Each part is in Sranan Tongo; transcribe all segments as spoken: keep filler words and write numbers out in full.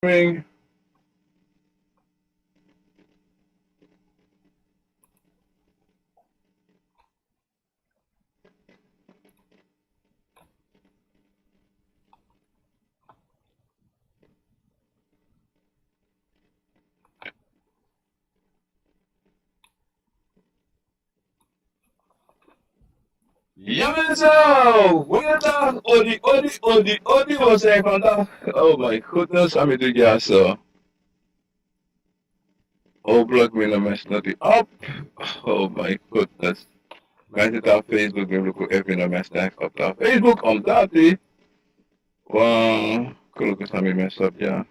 Ring. Ya mensen, goeiedag, odi, odi, odi, odi, we zijn vandaag. Oh my goodness, ami tu ya so. Hopelijk mi no mess nothing up. Oh my goodness. Mensen op Facebook, mi luku efu mi no mess nothing up op Facebook, omdat die. Wow, kuluku san mi mess up, ya.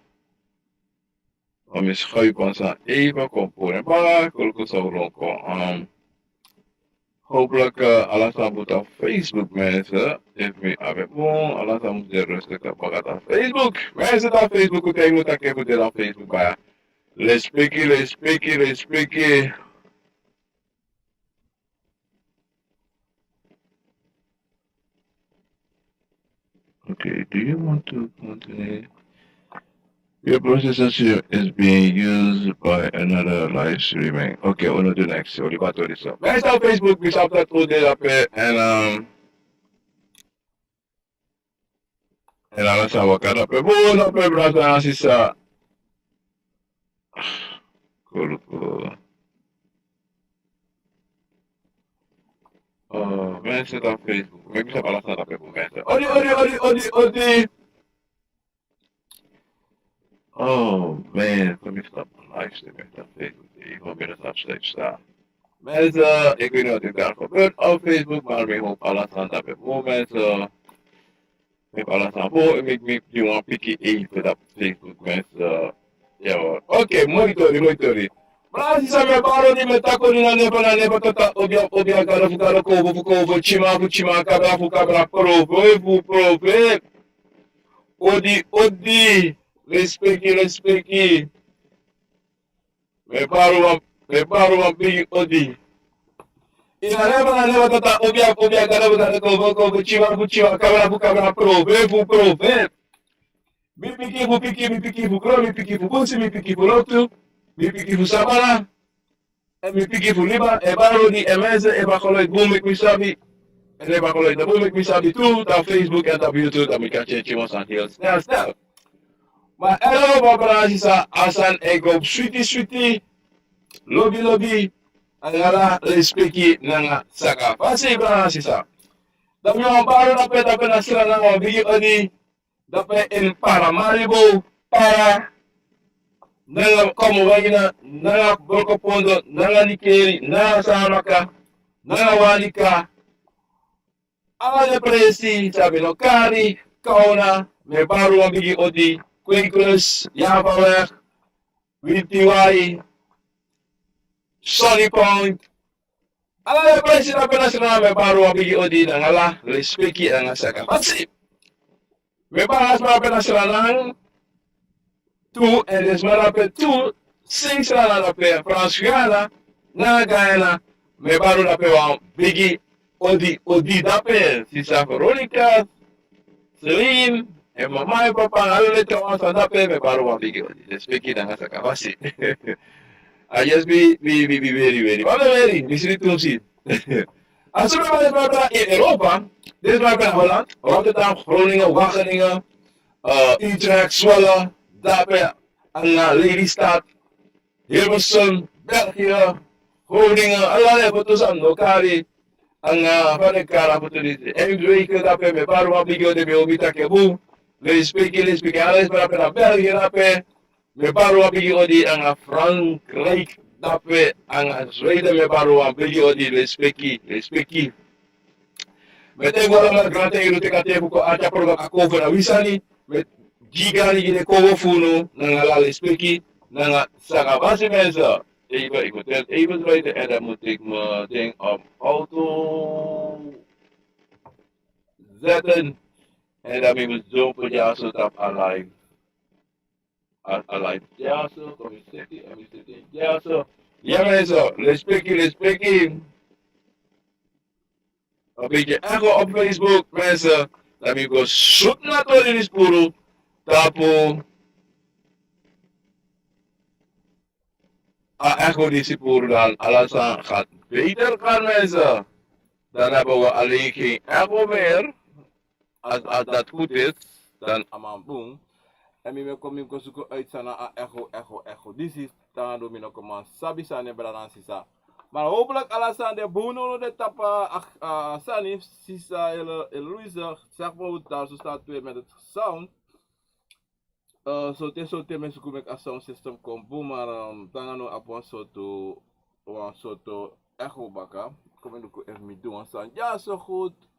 Om mi schuif ons aan even kon pori. Maar kuluku san wi kon. Um, hopelijk uh, alles aan boet op Facebook, mensen. Efu mi abi bun, alles aan boet de rustig op bagat op Facebook. Mensen op Facebook, hoe moet ik even deel op Facebook, maar. Respecti, respecti, respecti. Okay, do you want to continue? Your processor is being used by another live streaming. Okay, we will do next. We will do so. Mensen op Facebook, we zal dat ook delen en um, en alles aan elkaar op. We will op een brasa en sisa. Kuluku. Oh, mensen op Facebook. Make sure alles aan op Facebook, mensen. Odi, odi, odi, odi, odi. Oh man, let me stop the live stream. Mensen op Facebook, ik wil weer eens afscheid staan. Mensen, ik weet niet wat er daar gebeurt op Facebook, maar ik hoop alles aan dat het moment. Uh, Efu ala san bo, e meki mi, mi wan piki even dat Facebook mensen. Uh, ya hoor. Okay, moi tori, moi tori. Brada, sisa, mi e bari odi, mi e taki odi na never, na never, tata, obi a, obi a, gado fu gado, kovo fu kovo, tyima fu tyima, kabra fu kabra, prove fu prove. Odi, odi, respecti, respecti. Mi e bari wan, mi e bari wan bigi odi. Ina never, na never, tata, obi a, obi a, gado fu gado, kovo fu kovo, tyima fu tyima, kabra fu kabra, prove fu prove. Mi pikin fu pikin, mi pikin fu kro, mi pikin fu busi, mi pikin fu loktu, mi pikin fu sabana, èn mi pikin fu liba, e bari odi, èn mensen, efu a geluid bun meki mi sabi. Èn efu a geluid no bun meki mi sabi tu, dan Facebook èn dan YouTube, dan mi kan tyentye wan sani heel snel, snel. Ma hello, brada, sisa, a sani e go switi, switi, lobi, lobi, nanga ala respeki nanga sakafasi, brada, sisa. Dan mi wan bari odi dape, dape na Sranan, wan bigi odi dape in Paramaribo, Para, nanga Commewijne, nanga Brokopondo, nanga Nickerie, nanga Saramacca, nanga Wanica. Ala den presi san mi no kari, Kauna, mi e bari wan bigi odi, Quakerus, Javaweg, Wintiwai, Sunny Point. Ala den presi dape na Sranan, mi e bari wan bigi odi nanga ala respeki nanga sakafasi. Mi e bari ala sma dape na Sranan tu, èn den sma dape tu, san e Sranan dape, Frans Guyana, nanga Guyana, mi e bari dape wan bigi odi, odi dape, sisa Veronica, Celine, èn mama èn papa, ala den trawan san dape, mi e bari wan bigi odi. Respeki nanga sakafasi. A yes, mi, mi, mi, mi weri, weri. Wan mi weri, mi sri tumsi. A so mi weri, mi weri in Europa, den sma dape na Holland, Rotterdam, Groningen, Wageningen, uh, Utrecht, Zwolle, dape, nanga Lelystad, Hilversum, België, Groningen, ala den foto san mi no kari, nanga fa den kari a foto disi. Èn Zweden dape, mi e bari wan bigi odi, mi e hopi taki bun. Respeki, respeki, ala den sma dape na België dape, mi e bari wan bigi odi, nanga Frankrijk dape, nanga Zweden, mi e bari wan bigi odi, respeki, respeki. Mi e taigi unu alamala, grantangi unu teki a ten fu kon arki a program Akomfo na wi sani. Mi e gi grantangi gi den kowo fu unu, nanga ala respeki, nanga sakafasi, mensen. Even, ik moet het even sluiten en dan moet ik mijn ding op auto zetten. En dan moet ik mijn zoon voor jou zo tap alive. Alive, ya so, kom mi seti, èn mi seti, ya so. Ya, mensen, respeki, respeki. Een beetje echo op Facebook, mensen. Dan mi go zoek na tori disi puru tapu a echo disi puru, dan ala sani gaat beter, kan mensen. Dan hebben we alleen geen echo meer. Als, als dat goed is, dan a man bun. En mi me kon, mi kon suku uit sana a echo, echo, echo. Disi, dan do mi no kon man sabi sani, brada nanga sisa. Maar hopelijk ala sani de bun, no de tapa, ah, ah, sani, sisa, Ele-, Eloise, zeg maar hoe daar zo staat twee met het sound. Eh, so te, so te mi suku meki a sound system kon bun, maar, ehm, dan no abi wan sortu, wan sortu echo baka. Kom in de ko-, efu mi du wan sani. Ja, zo goed.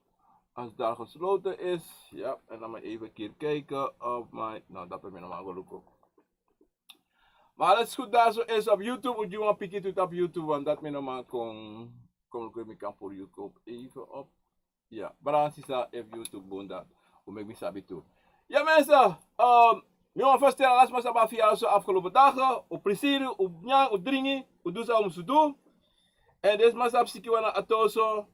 Als daar gesloten is, ja, en dan maar even hier kijken of mijn, nou, dat ben ik normaal gelukkig. Maar alles goed daar zo is op YouTube. Moet je wan piki tu op YouTube, want dat mi normaal kon, kon ik mi kan voor YouTube even op. Ya, brada nanga sisa, efu YouTube bun, dan un meki mi sabi tu. Ya mensen, ehm, mi wani ferstel ala sma san ben abi verjaardag so afgelopen dagen. Un prisiri, un nyan, un dringi, un du san un musu du. En den sma san abi sikiwan na at'oso,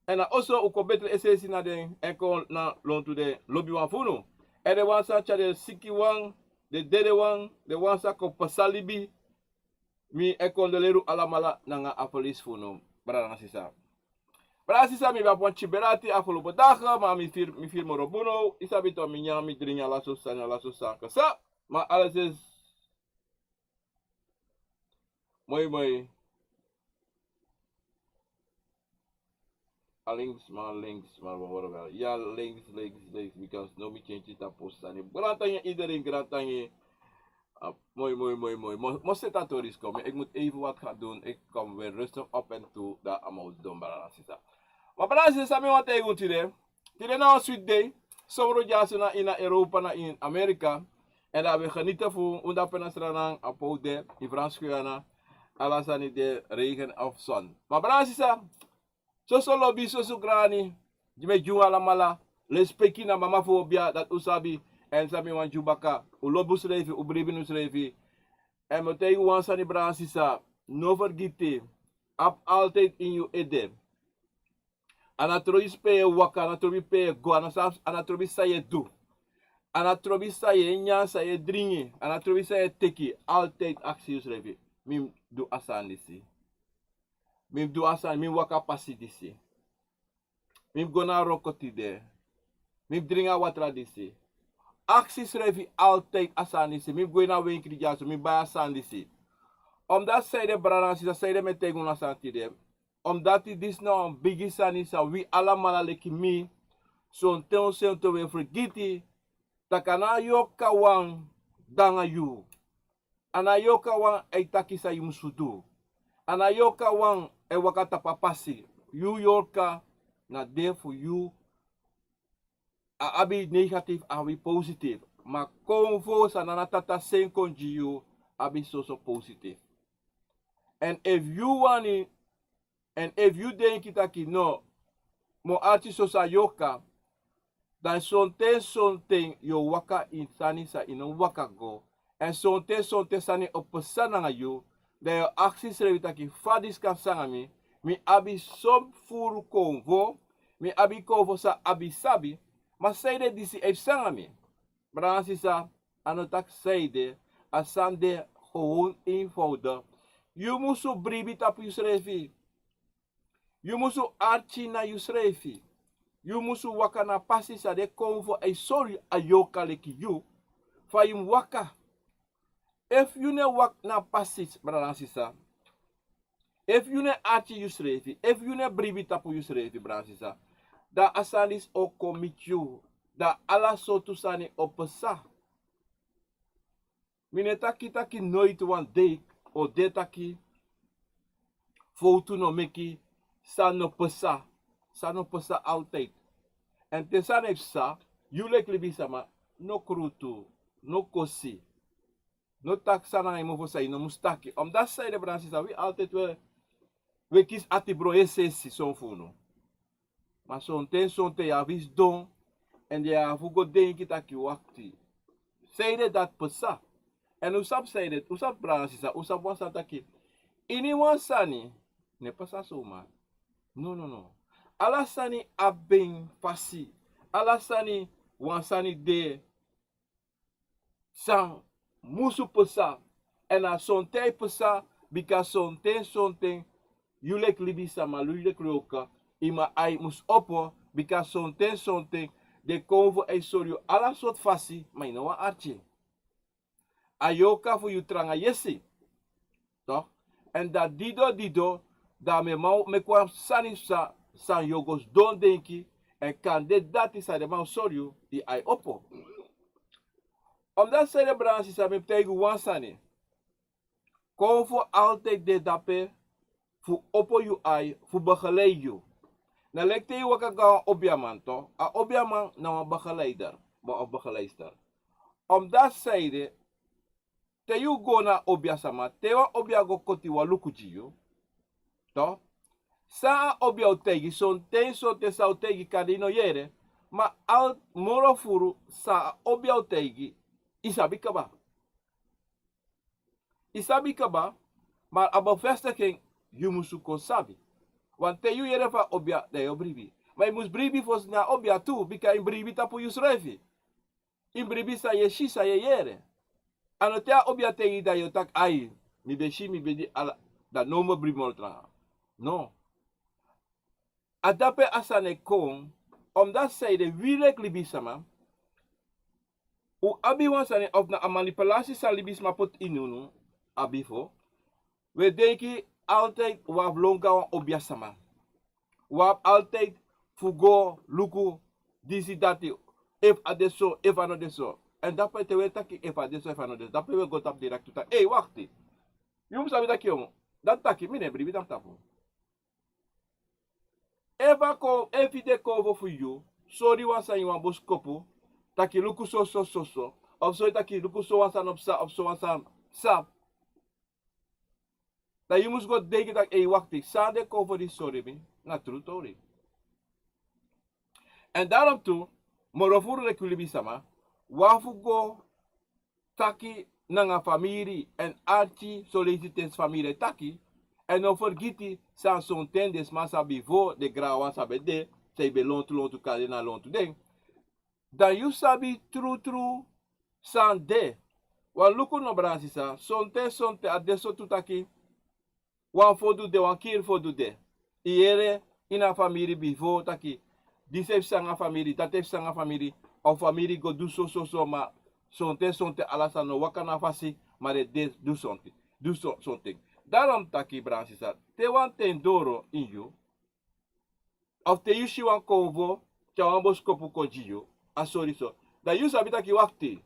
en na oso un kon betri es'esi na den, en kon na lontu den lobiwan fu unu. En den wan san tyari den sikiwan, den dedewan, den wan san kon pasa libi, mi e kondoleri un alamala nanga a verlies fu unu, brada nanga sisa. Brada nanga sisa, mi ben abi wan tyiberati afgelopen dagen, ma mi firi, mi firi moro bun now. Yu sabi toch, mi nyan, mi dringi, ala sortu sani, ala sortu sani kasa. Ma alles is moi, moi. A links, maar links, maar we horen wel. Ja, links, links, links, because no mi change it up sani. Grantangi iedereen, grantangi. Ah, moi, moi, moi, moi. Mo, mo seta toris kom. Ik moet even wat gaan doen. Ik kom weer rustig op en toe. Daar allemaal dom, brada nanga sisa. Maar brada nanga sisa, mi wani taigi un tide. Tide na wan sweet day. Somro dyaso na ini Europa, na ini Amerika. En dan we genieten fu un dape na Sranan, Apoude, in Frans Guyana. Ala sani de, regen of zon. Maar brada nanga sisa, soso lobi, soso grani, di mi e gi un alamala, lespeki na mama fu obia, dati un sabi, en san mi wani gi un baka, un lobi unsrefi, un bribi na unsrefi. En mi o taigi un wan sani, brada nanga sisa, no fergiti, abi altijd in yu ede. A no trobi pe yu e waka, a no trobi pe yu e go, a no sa-, a no trobi san yu e du. A no trobi san yu e nyan, san yu e dringi, a no trobi san yu e teki, altijd aksi yusrefi, mi mus du a sani disi. Mi mus du a sani, mi mus waka a pasi disi. Mi mus go na a wroko tide. Mi mus dringi a watra disi. Aksi yusrefi altijd a sani disi. Mi mus go ini a wenkri dyaso, mi mus bai a sani disi. Omdat sanede, brada nanga sisa, sanede mi e taigi unu a sani tide. Omdat disi na wan bigi sani san wi alamala leki mi, sonten, sonten wi e fergiti, taki a no a yorka wan de nanga yu. A no a yorka wan e taki san yu musu du. A no a yorka wan e waka tapu a pasi. Yu yorka na de fu yu. A abi negatief, a abi positief. Ma konfo san Nana Tata seni kon gi yu abi soso positief. En efu yu wani, en efu yu denki taki no, mi o arki soso a yorka, dan sonten, sonten yu o waka ini sani san yu no waka go. En sonten, sonten sani o pasa nanga yu, dan yu o aksi yusrefi taki fa disi kan pasa nanga mi, mi abi so furu konfo, mi abi konfo san abi sabi, ma sanede disi e pasa nanga mi. Brada nanga sisa, a no taki sanede, a sani de gewoon eenvoudig. Yu musu bribi tapu yusrefi. Yu musu arki na yusrefi. Yu musu waka na a pasi san den konfo e sori a yorka leki yu. Fa yu mus waka. Efu yu no e waka na a pasi, brada nanga sisa, efu yu no e arki yusrefi, efu yu no e bribi tapu yusrefi, brada nanga sisa, dan a sani disi o kon miti yu. Dan ala sortu sani o pasa. Mi no e taki taki noiti wan dei o de taki fowtu no meki, san no pasa, san no pasa altijd. En te sani e pasa, yu leki libisama, no krutu, no kosi, no taki san nanga yu mofo san yu no mus taki. Omdat sanede, brada nanga sisa, wi altijd wi e, wi e kisi ati bron yesi yesi son fu unu. Ma sonten, sonten yu abi sidon, en den yu abi fu go denki taki wakti. Sanede dati pasa. En un sabi sanede, un sabi, brada nanga sisa, un sabi wan sani taki, ini wan sani no e pasa soma. No, no, no. Ala sani abi en fasi. Ala sani, wan sani de san musu pasa. En na sonten a e pasa, Bika sonten sonten yu leki libisama, yu leki luku, yu man ai mus opo. Bika sonten sonten den konfo e sori yu ala sortu fasi, ma yu no wani arki en. A yoka fu yu tranga yesi. Toch? Èn dan dido dido, dan a man o meki wan sani san, san yu o go sidon denki, èn kande dati san den man o sori yu, yu ai opo. Omdati san ede, brada nanga sisa, mi mus taigi yu wan sani. Konfo altijd de dape fu opo yu ai, fu begeleid yu. Na leki te yu waka go na wan obiaman, toch, a obiaman na wan begeleider, of begeleidster. Omdati san ede, te yu go na obiasama, te wan obia go koti wan luku gi yu, toch, san a obia o taigi, sonten sonten san a o taigi kande yu no yere, ma ala moro furu san a obia o taigi, yu sabi kaba. Yu sabi kaba, ma a bevestiging yu musu kon sabi. Want te yu yere fu a obia, dan yu o bribi. Ma yu mus bribi fosi na a obia tu, bika yu bribi tapu yusrefi. Yu bribi san yu e si, san yu e yere. A no te a obia taigi yu, dan yu o taki: "Ai, mi ben si, mi ben di ala," dan no mus bribi moro tranga. No. A dape a sani e kon, omdati san ede, wi leki libisama, un abi wan sani, of na a manipulasi san libisma poti ini unu, a bifo, wi e denki altijd un abi lon go na wan obiasama. Un abi altijd fu go luku disi dati, efu a de so, efu a no de so. Èn dape te wi e taki efu a de so, efu a no de so, dape wi e go tapu direkti taki: "Ei, wakti. Yu mus sabi taki yu o mu, dati taki mi no e bribi tapu tapu." Efu a kon, efu den konfo fu yu sori wan sani ini wan bosikopu, taki luku so so so so, of sori taki luku so wan sani no psa, of so wan sani psa, dan yu mus go denki taki: "Ei, wakti, san den konfo disi sori mi, na tru tori." Èn daarom tu, moro furu leki libisama, un abi fu go taki nanga famiri èn arki son leisi te famiri e taki, èn no fergiti san sonten den sma san bifo, den granwan san ben de, san yu ben lontu lontu kande na lontu den. Dan yu sabi trutru san de. Wan luku no, brada nanga sisa, sonten sonten a de so tu taki wan fodu de, wan kiri fodu de. Yu yere ini a famiri bifo taki disi e psa nanga famiri, dati e psa nanga famiri, of famiri go du so so so, ma sonten sonten ala sani no waka na fasi, ma den de du sonten, du so, sonten. Daarom taki, brada nanga sisa, te wan ten doro ini yu, of te yu si wan konfo, te wan bosikopu kon gi yu, a sori so, dan yu sabi taki: "Wakti.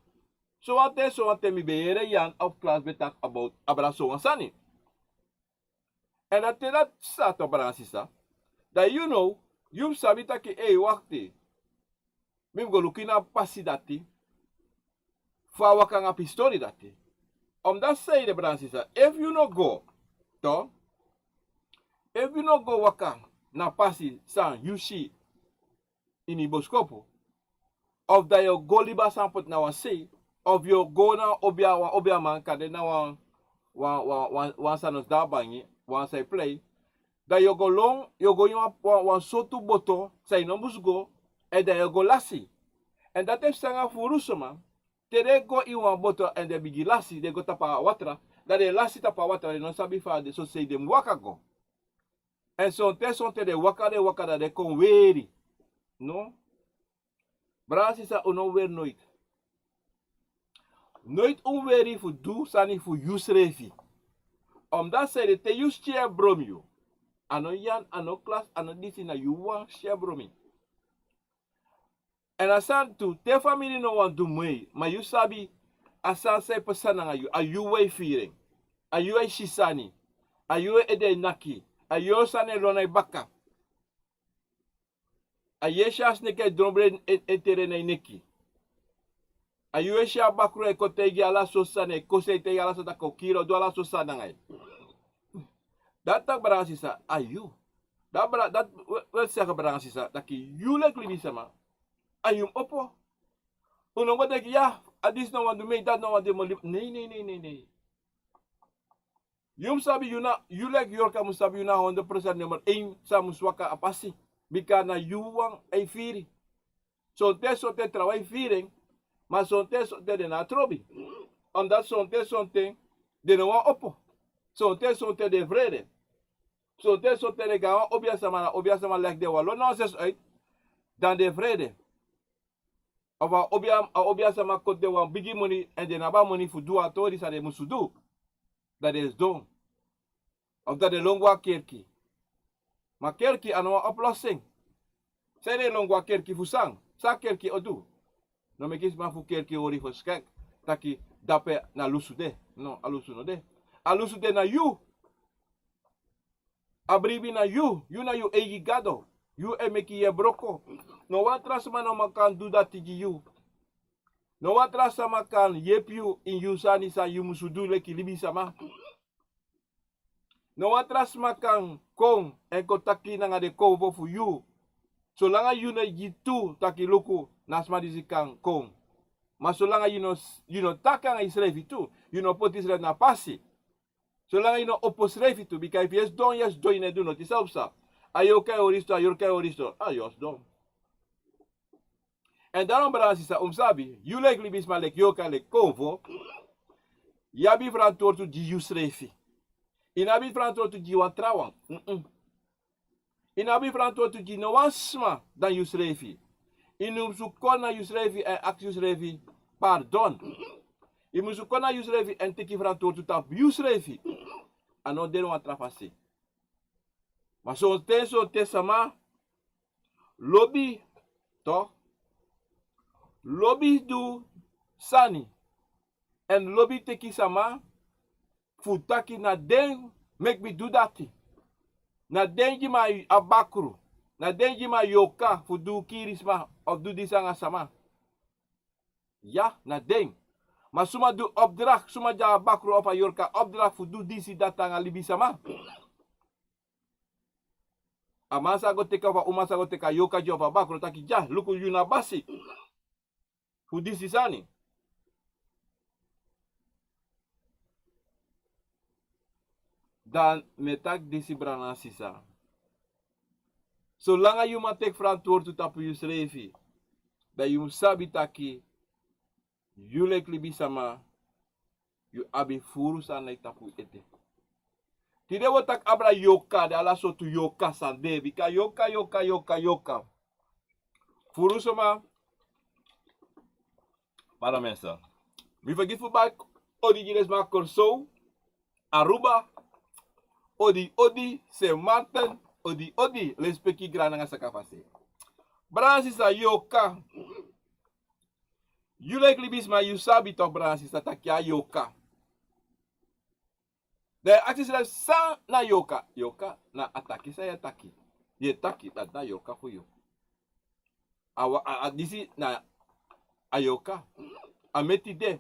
Sowan ten, sowan ten mi ben yere Jan of Klaas ben taki about abra sowan sani." Èn dan te dati psa, brada nanga sisa, dan yu now, yu mus sabi taki: "Ei, wakti. Mi mus go luku ini a pasi dati fu a waka nanga pistori dati." Omdati san ede, brada nanga sisa, efu yu no go, toch, efu yu no go waka na pasi san yu si ini bosikopu, of dan yu o go libi a sani poti na wan sei, of yu o go na obia, wan obiaman, kande na wan, wan, wan, wan, wan sani o sidon a bangi, wan san e plei, dan yu o go lon, yu o go ini wan, wan, wan sortu boto san yu no mus go, èn dan yu o go lasi. Èn dati e psa nanga furu sma, te den go ini wan boto èn den bigin lasi, den go tapu a watra, dan den lasi tapu a watra, den no sabi fa den so sei den mus waka go. Èn sonten sonten den waka, den waka, dan den kon weri. No? Brada nanga sisa, un no weri noiti. Noiti un weri fu du sani fu yusrefi. Omdati san ede, te yu skin e bromi yu, a no Jan, a no Klaas, a no disi, na yu wan skin e bromi. Èn a sani tu, te famiri no wani du moi, ma yu sabi a sani san e pasa nanga yu, a yu wan e firi en. A yu wan e si sani. A yu wan ede e naki. A yu wan sani e lon na yu baka. A yu e si a sneki e drombel en, en, en tere na yu neki. A yu e si a bakru e kon taigi ala sortu sani, e kosi, e taigi ala sortu, a kon kiri, o du ala sortu sani nanga yu. Dati taki, brada nanga sisa, a yu. Dati bra-, dati wi-, wil zeggen, brada nanga sisa, taki yu leki libisma, a yu mus opo. Un no go denki: "Ya, a disi no wani du mi, dati no wani du mi." Nei, nei, nei, nei, nei. Yu mus sabi, yu na, yu leki yorka mus sabi yu na honderd procent nummer één san mus waka a pasi. Bika na yu wan e firi. Sonten sonten trawan e firi en, ma sonten sonten den no abi trobi. Omdati sonten sonten den no wani opo. Sonten, sonten den frede. Sonten, sonten den gawan obiasama, na obiasama leki den wan lo nonsens uit. Dan den frede. Of a obia, a obiasama koti den wan bigi moni, èn den no abi a moni fu du a tori san den musu du. Dan den sidon. Of dan den lon go a kerki. Ma kerki a no wan oplossing. San den lon go a kerki fu san? San kerki o du? No meki sma fu kerki hori fu skek taki dape na lusu de. No, a lusu no de. A lusu de na yu. A bribi na yu. Yu na yu eigi gado. Yu e meki yu e broko. No wan tra sma no man kan du dati gi yu. No wan tra sma kan yepi yu ini yu sani san yu musu du leki libisama. No wan tra sma kan kon èn kon taki nanga den konfo fu yu. Solanga yu no gi tu taki luku, na sma disi kan kon. Ma solanga yu no, yu no taki nanga yusrefi tu, yu no poti yusrefi na pasi. Solanga yu no opo yusrefi tu, bika efu yu e sidon, yu e sidon, yu no e du noti, san o psa? A yorka e hori sidon, a yorka e hori sidon. A yu o sidon. Èn dan, brada nanga sisa, un mus sabi, yu leki libisma, leki yorka, leki konfo, yu abi frantwortu gi yusrefi. Yu no abi frantwortu gi wan trawan. Mm-mm. Yu no abi frantwortu gi no wan sma dan yusrefi. Yu musu kon na yusrefi èn aksi yusrefi pardon. Yu musu kon na yusrefi èn teki frantwortu tapu yusrefi. A no de no wan tra fasi. Ma sonten, sonten sama lobi, toch, lobi du sani. Èn lobi teki sama fu taki na den meki mi du dati. Na den gi mi a bakru. Na den gi mi a yorka fu du kiri sma of du disi nanga sama. Ya, na den. Ma suma du opdracht, suma gi a bakru of a yorka opdracht fu du disi, dati nanga libisama. A man sa go teki, of a uma sa go teki a yorka gi yu of a bakru, taki: "Dya, luku, yu na basi fu disi sani." Dan mi e taki disi, brada nanga sisa. Solanga yu man teki frantwortu tapu yusrefi, dan yu mus sabi taki yu leki libisama, yu abi furu sani na yu tapu ete. Tide wi o taki abra yorka, den ala sortu yorka san de, bika yorka, yorka, yorka, yorka. Furu soma, para mensa. Mi fergiti fu bari odi gi den sma Kòrsou, Aruba, odi, odi, Sint Maarten, odi, odi, lespeki, grani nanga sakafasi. Brada nanga sisa, yorka. Yu leki libisma, yu sabi toch, brada nanga sisa, taki a yorka. Dan yu e aksi yusrefi san na yorka. Yorka na a taki san yu e taki. Yu e taki, dati na yorka fu yu. A, a, a disi na a yorka. A meti de.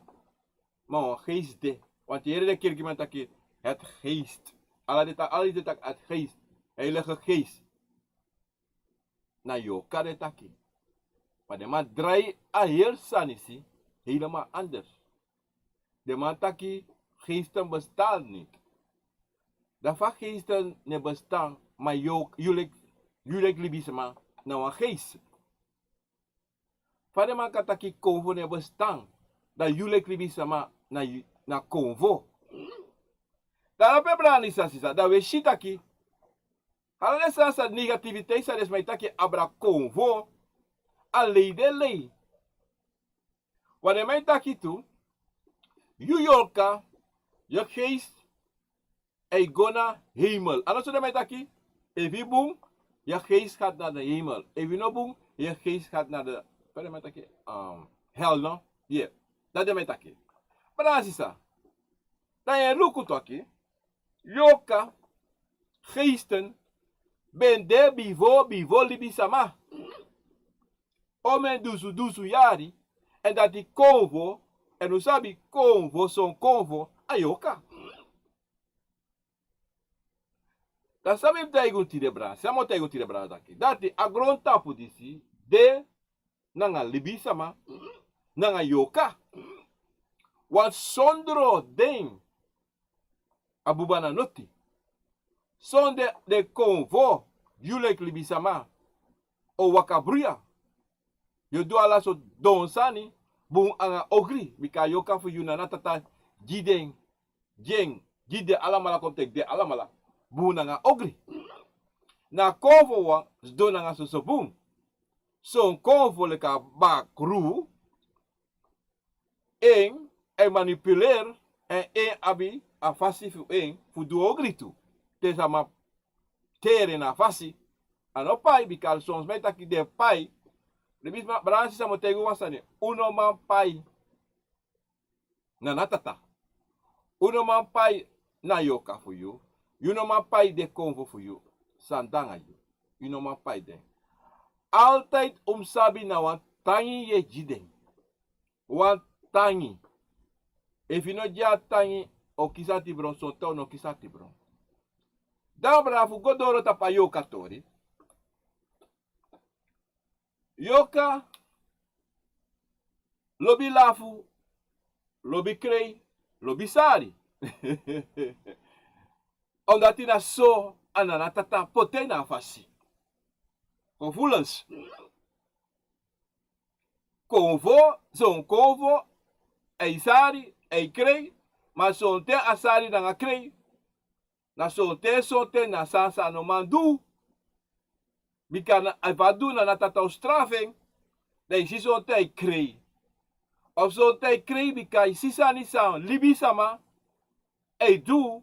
Ma wan geest de. Want yu yere den kirkiman taki het geest. Ala den ta-, ala den taki het geest. Heilige geest. Na yorka den taki. Ma den man drai a heri sani si helemaal anders. Den man taki geesten bestaan niet. Dan fa geesten no e bestaan, ma yu, yu leki, yu leki libisma na wan geest? Fa den man kan taki konfo no e bestaan, dan yu leki libisma na yu, na konfo? Dan na pe, brada nanga sisa, dan wi e si taki ala den sani san negativiteit san den sma e taki abra konfo, a lei den e lei. Want den man e taki tu, yu yorka, yu geest e go na hemel. A no so den man e taki, efu yu bun, yu geest gaat naar de hemel. Efu yu no bun, yu geest gaat naar de, fa den man e taki, um, hel, no? Ye. Dati den man e taki. Brada nanga sisa, dan yu e luku taki yorka, geesten, ben de bifo, bifo libisama. Omeni dusun, dusun yari, èn dati konfo, èn un sabi konfo, son konfo, a yorka. Dan san mi e taigi un tide, brada, san mi o taigi un tide, brada, taki dati a grontapu disi de nanga libisama, nanga yorka. Want sondro den, a buba na noti. Sondro den konfo, yu leki libisama o waka bruya. Yu o du ala sortu don sani, bun anga ogri, bika yorka fu yu na a tata gi den, gi en, gi den alamala kon teki den alamala bun nanga ogri. Na a konfo wan sidon nanga soso bun. Son konfo leki a bakru, en e manipuleri, èn en abi a fasi fu en fu du ogri tu. Te sama teri en na a fasi, a no pai, bika son sma e taki den pai. Libisma, brada, sisa, mi o taigi un wan sani. Un no man pai Nana Tata. Un no man pai na yorka fu yu. Yu no man pai den konfo fu yu. San de nanga yu? Yu no man pai den. Altijd un mus sabi na wan tangi yu e gi den. Wan tangi. Efu yu no gi a tangi, o kisi a tibron, sonten o no kisi a tibron. Dan, brada, fu go doro tapu a yorka tori. Yorka lobi lafu, lobi krei, lobi sari. Omdat na so a Nana Tata poti en na a fasi. Gevoelens. Konfo, son konfo, a e sari, a e krei, ma sonten a sari nanga krei, na sonten, sonten na san san a no man du. Bika na, efu a du, Nana Tata o strafu en, dan yu si sonten a e krei. Of sonten a e krei bika yu si sani san libisama e du,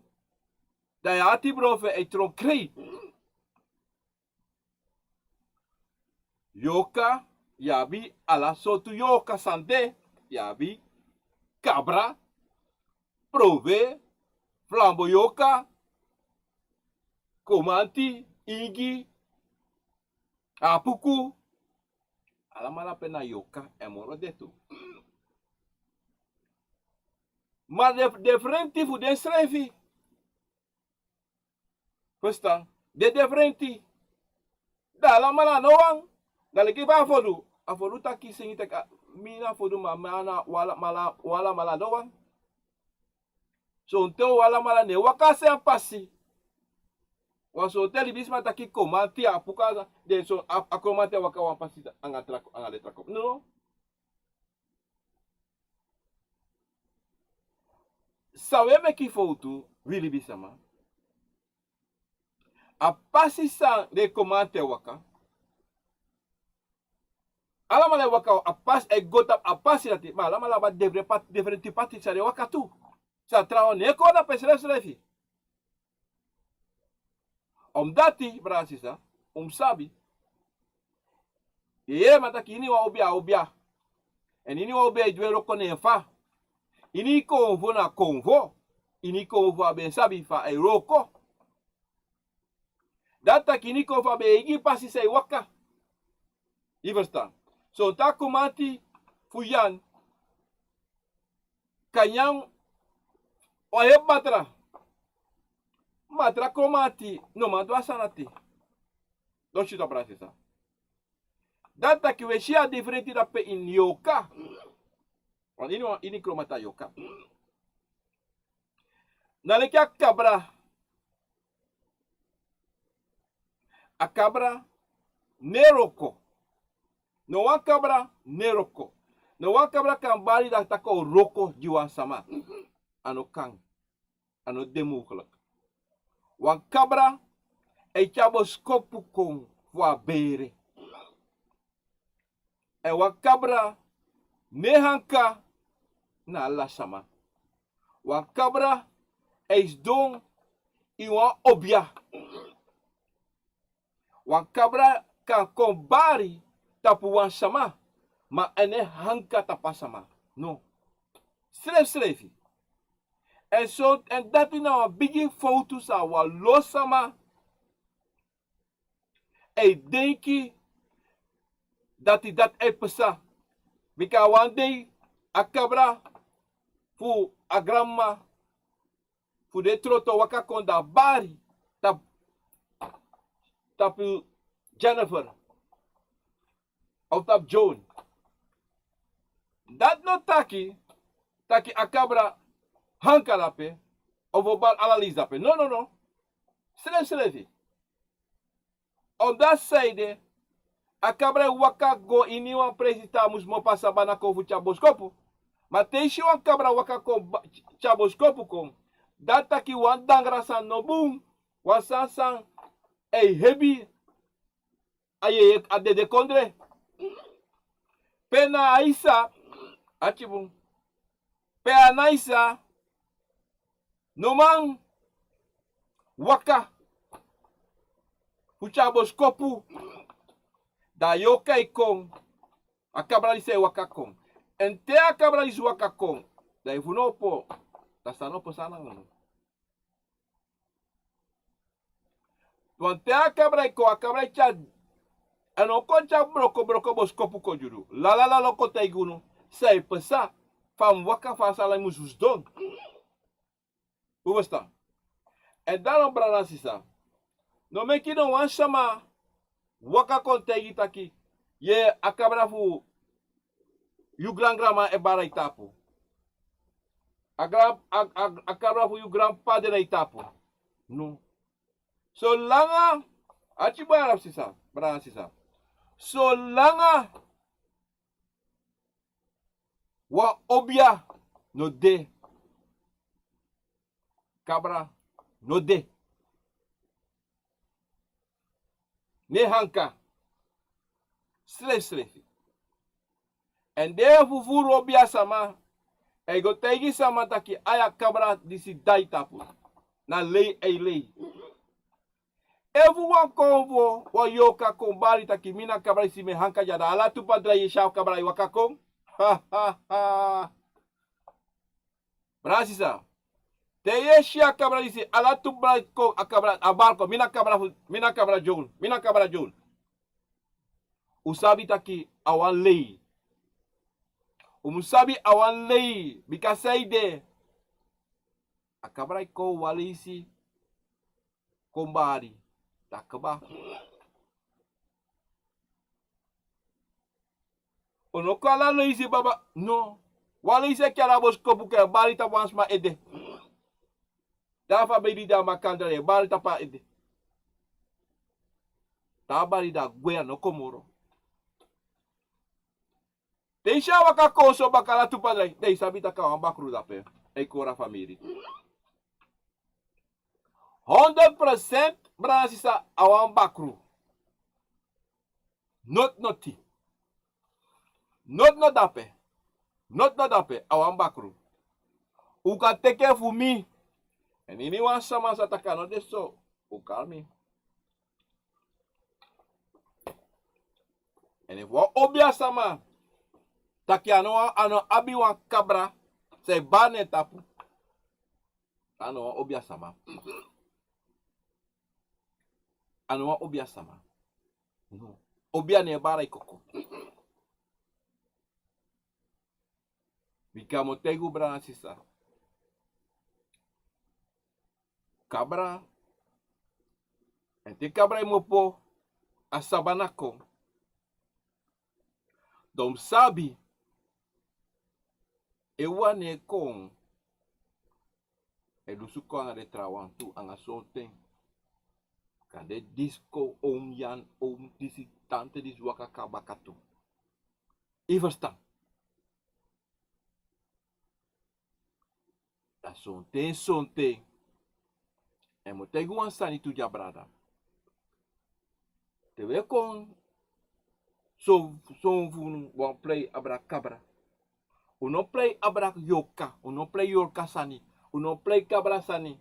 dan yu ati bron fu en e tron krei. Yorka, yu abi ala sortu yorka san de, yu abi kabra, prove, flambo yorka, komanti, ingi, apuku, alamala pe na yorka, èn moro de tu. Ma den, den frenti fu den srefi. Fusutan, den de frenti. Dan alamala no wan. Dan leki fa a fodu, a fodu taki, singi taki, a, mi na fodu, ma mi na wan alamala, wan alamala no wan. Sonten wan alamala no e waka a srefi pasi. Wan sonten libisma taki komanti, apuku, den so a, a komanti e waka wan pasi anga tra, anga letra kon. No. San un e meki fowtu, wi libisama. A pasi san den komanti e waka. Alamala e waka a pasi, e go tapu a pasi dati, ma alamala abi a defre-, pati, defrenti pati san den e waka tu. San trawan no e kon na pe srefsrefi. Omdati, brada, sisa, un mus sabi. Yeye, ma taki ini wan obia, obia. Èn ini wan obia e du en wroko na en fa. Ini konfo na konfo. Ini konfo a ben sabi fa a e wroko. Dati taki ini konfo a ben e gi pasi san e waka. Yu ferstan? Sonten a komanti fu Yan kan nyan wan heri matra. Matra komanti no man du a sani dati. Don si, brada, sisa. Dati taki un e si a diferenti dape ini yorka. Wan ini, wan ini kromata yorka. Na leki a kabra. A kabra no e wroko. No wan kabra no e wroko. No wan kabra kan bari dati taki a o wroko gi wan sama. A no kan. A no de mogelijk. Wan kabra e tyari boskopu kon fu a bere. Èn wan kabra no e hanka na ala sama. Wan kabra e sidon ini wan obia. Wan kabra kan kon bari tapu wan sama, ma a no e hanka tapu a sama. No. Srefsrefi. Èn so, èn dati na wan bigi fowtu san wan lo sama e denki dati dati e pasa. Bika wan dei a kabra fu a granmama fu den troto waka kon, dan a bari tapu, tapu Jennifer of tapu John. Dati no taki taki a kabra hanka dape of o bari ala leisi dape. No, no, no. Srefsrefi. Omdati saide, a kabra e waka go ini wan presi te a mus mopo a sabana kon fu tyari boskopu. Ma te yu si wan kabra waka kon ba-, tyari boskopu kon, Dati taki wan dangra sani no bun, wan sani san e hebi a yeye, a dede kondre. Pe na a isa, ati bun. Pe a na isa, no man waka fu tyari boskopu. Da a yorka e kon, a kabra disi e waka kon. Èn te a kabra disi waka kon, da efu no opo, da san no opo san nanga unu. Wan te a kabra e kon, a kabra e tyari, a no kon tyari broko broko boskopu kon gi unu. Lalala no kon taigi unu san e pasa, fa a mu waka, fa a sani musu sidon. Un ferstan? Èn dan no, brada nanga sisa, no meki no wan sama waka kon taigi taki, ye, a kabra fu yu grangranma e bari na yu tapu. A gra-, a, a, a kabra fu yu granpapa de na yu tapu. No. Solanga, ati bun, brada nanga sisa, brada nanga sisa. Solanga wan obia no de, kabra no de. Ne hanka. Srefsrefi. Èn den fufuru obia sama e go taigi sama taki, a ya kabra disi de na yu tapu. Na lei a e lei. Efu wan konfo, wan yorka kon bari taki mi na kabra disi, mi e hanka dya, da ala tu padra e si a kabra e waka kon. Ha, ha, ha. Brada nanga sisa, te yu e si a kabra disi, ala tu bari kon, a kabra, a bari kon, mi na kabra fu, mi na kabra John, mi na kabra John. Un sabi taki a wan lei. Un mu sabi a wan lei, bika saide? A kabra e kon wan leisi kon bari, da kaba. Un no kon ala leisi baba, no. Wan leisi e kon ala boskopu, e bari tapu wan sma ede. Da a famiri de a makandra, e bari tapu a ede. Da a bari, da a gwe, a no kon moro. Te yu si a waka kon so baka, ala tu padra, da yu sabi taki a wan bakru dape e kori a famiri. Honderd procent, brada nanga sisa, a wan bakru. Noti noti. Noti no dape. Noti no dape, a wan bakru. Un kan teki en fu mi. Èn ini wan sama sa taki a no de so, un kari mi. Èn efu wan obia sama taki a no wan, a no abi wan kabra san e bari na en tapu, a no wan obia sama. A no wan obia sama. No. Obia no e bari na yu koko. Bika mi o taigi un, brada nanga sisa. Kabra, èn te kabra e mu opo a sabana kon, dan un mu sabi, en wan no e kon e lusu kon anga den trawan tu anga sonten. Kande disi kon, oom Jan, oom disi, tante disi waka kon na baka tu. Yu ferstan? Da sonten, sonten, èn mi o taigi wan sani tu dya, brada. Te wi e kon, son, son fu unu wan prei abra kabra. Un no prei abra yorka, un no prei yorka sani, un no prei kabra sani.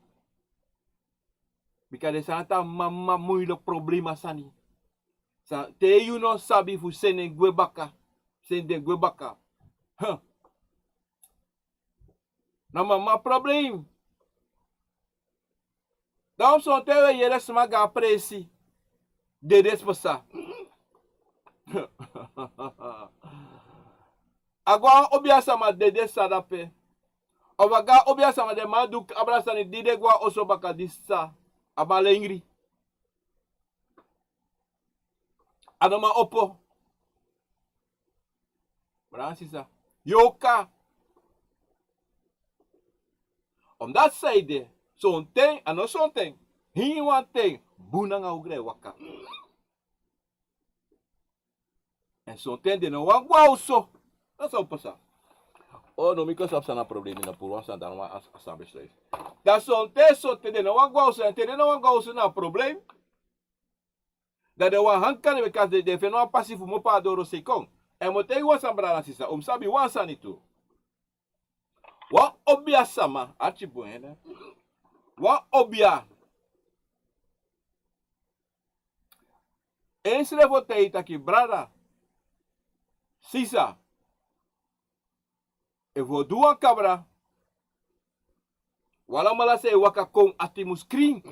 Bika den sani dati a mama moeilijk problema sani. San te yu no sabi fu seni en gwe baka, seni den gwe baka. Huh. Na mama problem. Dan sonten wi e yere sma go a presi, dede pasa. A go a obia sama, dede pasa dape. Of a go a obia sama, den man du abra sani, di den go a oso baka, disi pasa. A man lengri. A no man opo. Brada nanga sisa, yorka. Omdat saide, sonten, a no sonten, heri wan ten, bun nanga ogri e waka. Èn sonten den no wani go a oso. Dati san o pasa. O no, mi kon sabi san na problem, mi na puru wan sani, dan wan a san besluit. Dan sonten, sonten den no wani go a oso, èn te den no wani go a oso na problem. Dan den wani hankari, bika den, den feni wan pasi fu mopo a doro sei kon. Èn mi o taigi wan sani, brada nanga sisa, un mus sabi wan sani tu. Wan obia sama, arki bun, wan obia. Ensrefi o taigi yu taki, brada, sisa, efu un o du wan kabra, un alamala san e waka kon ati mus krin.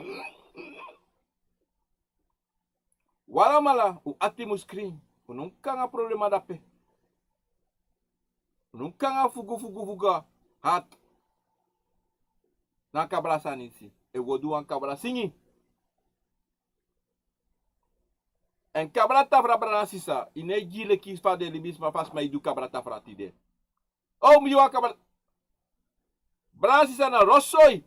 Un alamala un ati mus krin. Un no mus kon nanga problema dape. Un no mus kon nanga fugu fugu fugu a hati. Na kabra sani disi. Efu un o du wan kabra singi. Èn kabra tafra, brada nanga sisa, yu no e gi leki fa den libisma, fa sma e du kabra tafra tide. O, mi wan kabra. Brada nanga sisa, na rosoi.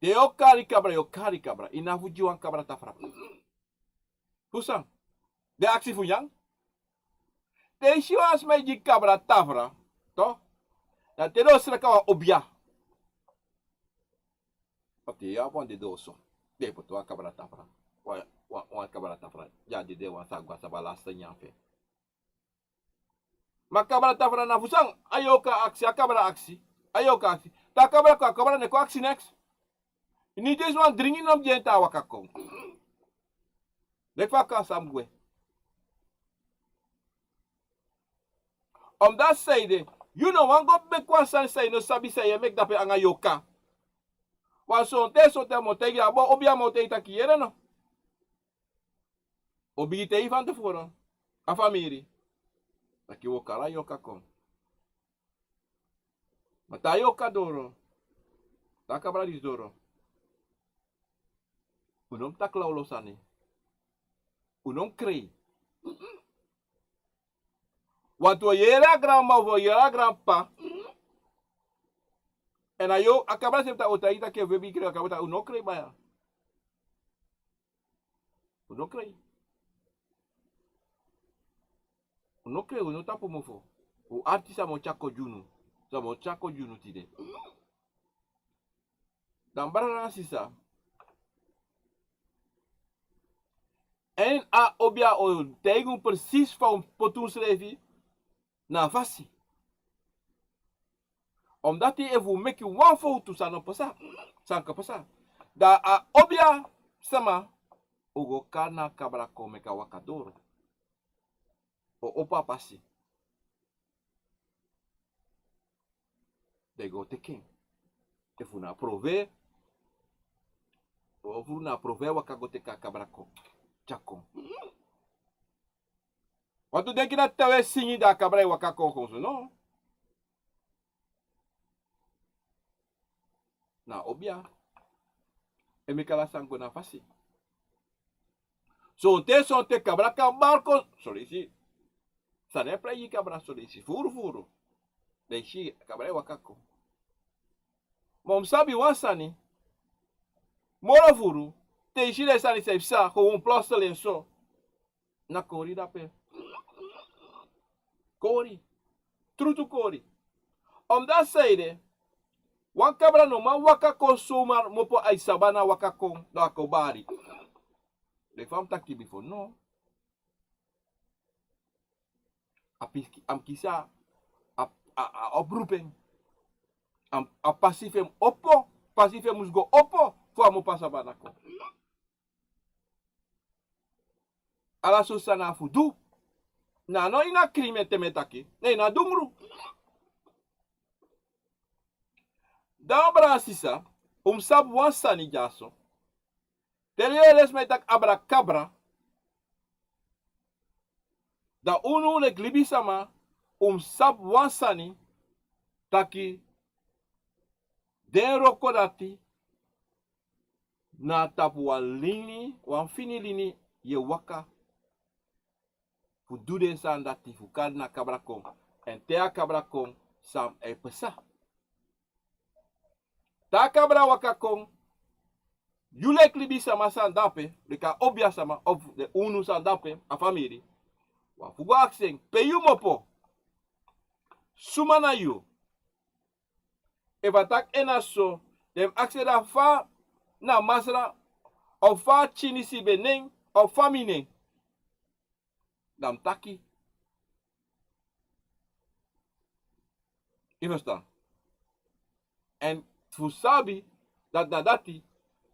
Te yu o kari kabra, yu o kari kabra. Yu no abi fu gi wan kabra tafra. Fu san? Den aksi fu nyan. Te yu si wan sma e gi kabra tafra, to, dan te den o sraka wan obia. Oke, yu abi wan dede oso. Den e poti wan kabra tafra. Wan, wan, wan kabra tafra. Yu a dede, wan sa go a saba lasta nyan fu en. Ma kabra tafra na fu san? A yorka aksi, a kabra aksi. A yorka aksi. Te a kabra kon, a kabra no e kon aksi neks. Ini disi wan dringi no mus gi en te a waka kon. Leki fa a kon, a sa mus gwe. Omdati saide, yu no wani go meki wan sani san yu no sabi san yu e meki dape nanga yorka. Wan sonten, sonten mi o taigi yu, a bo obia mi o taigi taki yere no. O bigin taigi fanteforon a famiri taki wi o kari a yorka kon. Ma te a yorka doro, te a kabra disi doro, un no mus taki lawlaw sani. Un no mus krei. Wantu o yere a granmama of o yere a granpapa. Èn a yu, a kabra srefi, o taigi taki efu wi bigin krei, a kabra taki un no krei baya. Un no krei. Un no krei, un no tapu mofo. Un arti sa mi o tyari kon gi unu. Sa mi o tyari kon gi unu tide. Dan brada nanga sisa, èn a obia o taigi un precies fa un poti unsrefi na a fasi. Omdati efu un meki wan fowtu, san no pasa, san kan pasa. Dan a obia sama o go kari na a kabra kon meki a waka doro. O opo a pasi. Den go teki en. Efu na a profe, efu na a profe waka go teki a kabra kon, tyari kon. Wantu denki na te wi e singi dan a kabra e waka kon kon so, no. Na obia e meki ala sani go na fasi. Sonten, sonten kabra kan bari kon. Son leisi sani e prei gi kabra, son leisi furu furu. Dan yu si kabra e waka kon. Ma un mus sabi wan sani. Moro furu, te yu si den sani san e psa, kon wan plotseling so, na kori dape. Kori. Trutu kori. Omdati saide, wan kabra no man waka kon somar, mopo a yu sabana waka kon, dan a kon bari. Leki fa mi taki bifo, no. A mus kisi a, a, a oproeping. A, a pasi fu en mus opo, pasi fu en mus go opo, fu a mopo a sabana kon. Ala so sani a fu du. Na no ini a krimi ete mi e taki, na ini a dungru. Dan brada sisa, un mus sabi wan sani dyaso. Te yu yere den sma e taki abra kabra, dan unu leki libisama, un mus sabi wan sani, taki den wroko dati na tapu wan lini, wan fini lini yu e waka fu du den sani dati, fu kari na kabra kon. Èn te a kabra kon, san e psa? Te a kabra waka kon, yu leki libisama san de ape, leki a obia sama, of den unu san de ape, a famiri, wan fu go aksi en pe yu mopo. Suma na yu? Efu a taki en na so, den mus aksi en dati fa na masra, of fa a pikin disi ben nen, of fa mi nen. Dan mi taki. Yu ferstan? Èn fu sabi dati na dati,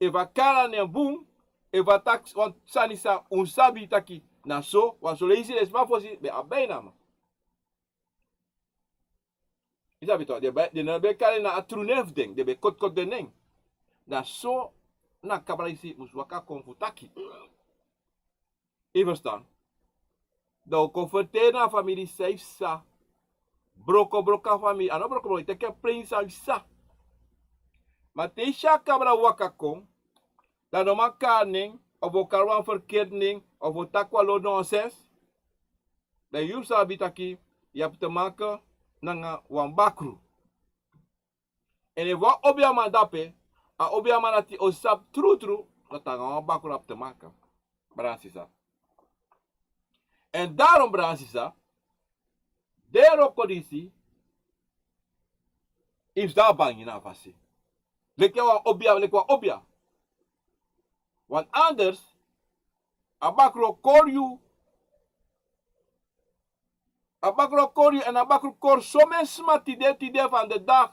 efu a kari a nen bun, efu a taki wan sani san un sabi taki na so, wan son leisi den sma fosi ben abi a nen. Yu sabi tok, den ben, den no ben kari na a tru nen fu den, den ben kotkot den nen. Na so na kabra disi mus waka kon fu taki. Yu ferstan? Dan un kon ferteri na a famiri san yu sa. Brokobroko a famiri, a no brokobroko, yu teki en plein san yu sa. Ma te yu si a kabra waka kon, dan no man kari nen, of o kari wan ferkeri nen, of o taki wan lo nonsens. Dan yu mus sabi taki yu abi te make nanga wan bakru. Èn efu wan obiaman de ape, a obiaman dati o sabi trutru dati nanga wan bakru a abi te make. Brada sisa. Èn daarom, brada sisa, den wroko disi, yu mus de na bangi na a fasi. Leki wan obia, leki wan obia. Want anders, a bakru o kori yu. A bakru o kori yu, èn a bakru kori someni sma tide, tide van de dag.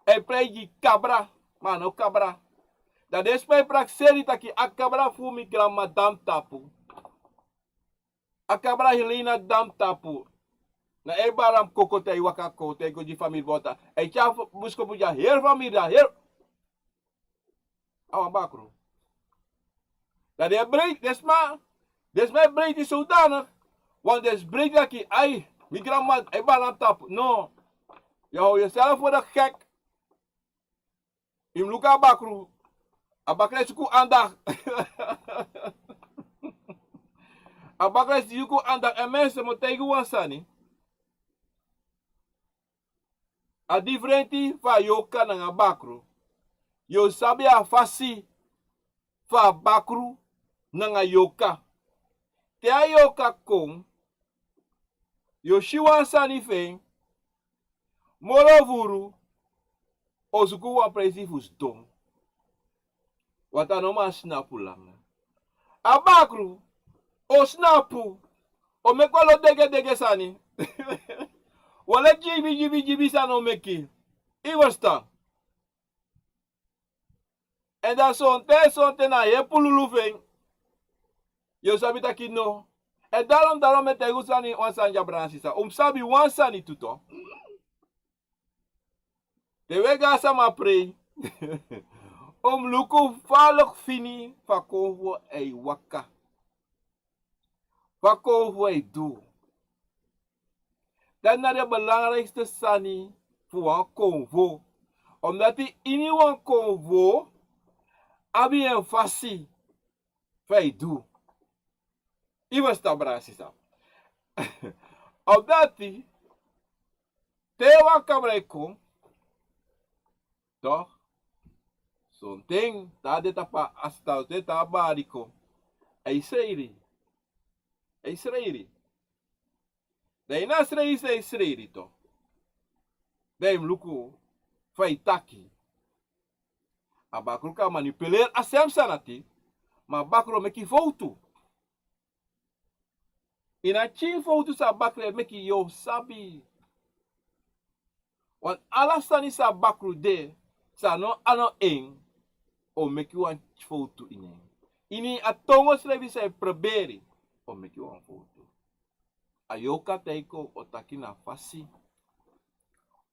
A e prei gi kabra, ma a no kabra. Dan den sma e prakseri taki a kabra fu mi granma de na mi tapu. A kabra Helena de na mi tapu. Na a e bari na mi koko te a e waka kon, te a e go gi famiri bota. A e tyari boskopu gi a heri famiri dan heri. A wan bakru. Dan den e breiti, den sma, den sma e breiti zodanig. Want den e breiti taki, ai, mi granma a e bari na mi tapu. No. Yu hou yuself voor de gek. Yu mus luku a bakru. A bakru e suku andacht. A bakru e suku andacht. Èn mensen, mi o taigi wan sani. A difrenti fu a yorka nanga bakru. Yu o sabi a fasi fu a bakru nanga yorka. Te a yorka kon, yu o si wan sani fu en, moro furu o suku wan presi fu sidon. Want a no man snapu langa. A bakru o snapu, o meki wan lo degedege sani. Wan lo dyibi dyibi dyibi sani o meki. Yu ferstan? Èn dan sonten, sonten na a heri pululu fu en yu o sabi taki no. Èn daarom, daarom mi e taigi un sani, wan sani dya, brada sisa. Un mus sabi wan sani tu tok. Te un e gi a sama prei, un mus luku fa a lokfini fu a konfo e waka. Fa a konfo e du. Dati na den belangrikste sani fu wan konfo. Omdati ini wan konfo abi en fasi fa a e du. Yu ferstan, brada sisa? Omdati te wan kabra e kon, tok, sonten te a de tapu a stal, te a bari kon, a e sreiri. A e sreiri. Dan ini a sreiri san a e sreiri tok, dan yu mus luku fa a e taki. A bakru kan manipuleri a sem sani dati, ma a bakru o meki fowtu. Ini a pikin fowtu san a bakru e meki yu o sabi. Want ala sani san a bakru de, san a no, a no en, o meki wan fowtu ini en. Ini a tongo srefi san a e pruberi, o meki wan fowtu. A yorka te a e kon, o taki na fasi.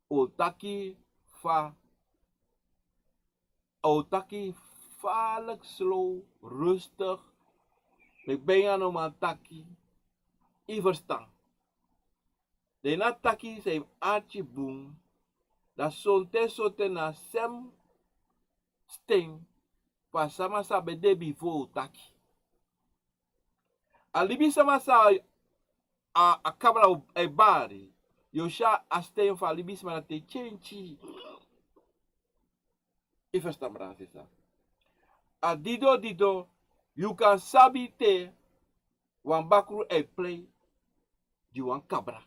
O taki fa, o taki falek, slow, rustig. Leki ben a no man taki. Yu ferstan? Den na taki san yu mus arki bun. Dan sonten, sonten na a sem sten fu a sama san ben de bifo o taki. A libisma san a, a kabra e bari, yu o si a sten fu a libisma dati e kenki. Yu ferstan, brada sisa? A dido dido yu kan sabi te wan bakru e prei gi wan kabra.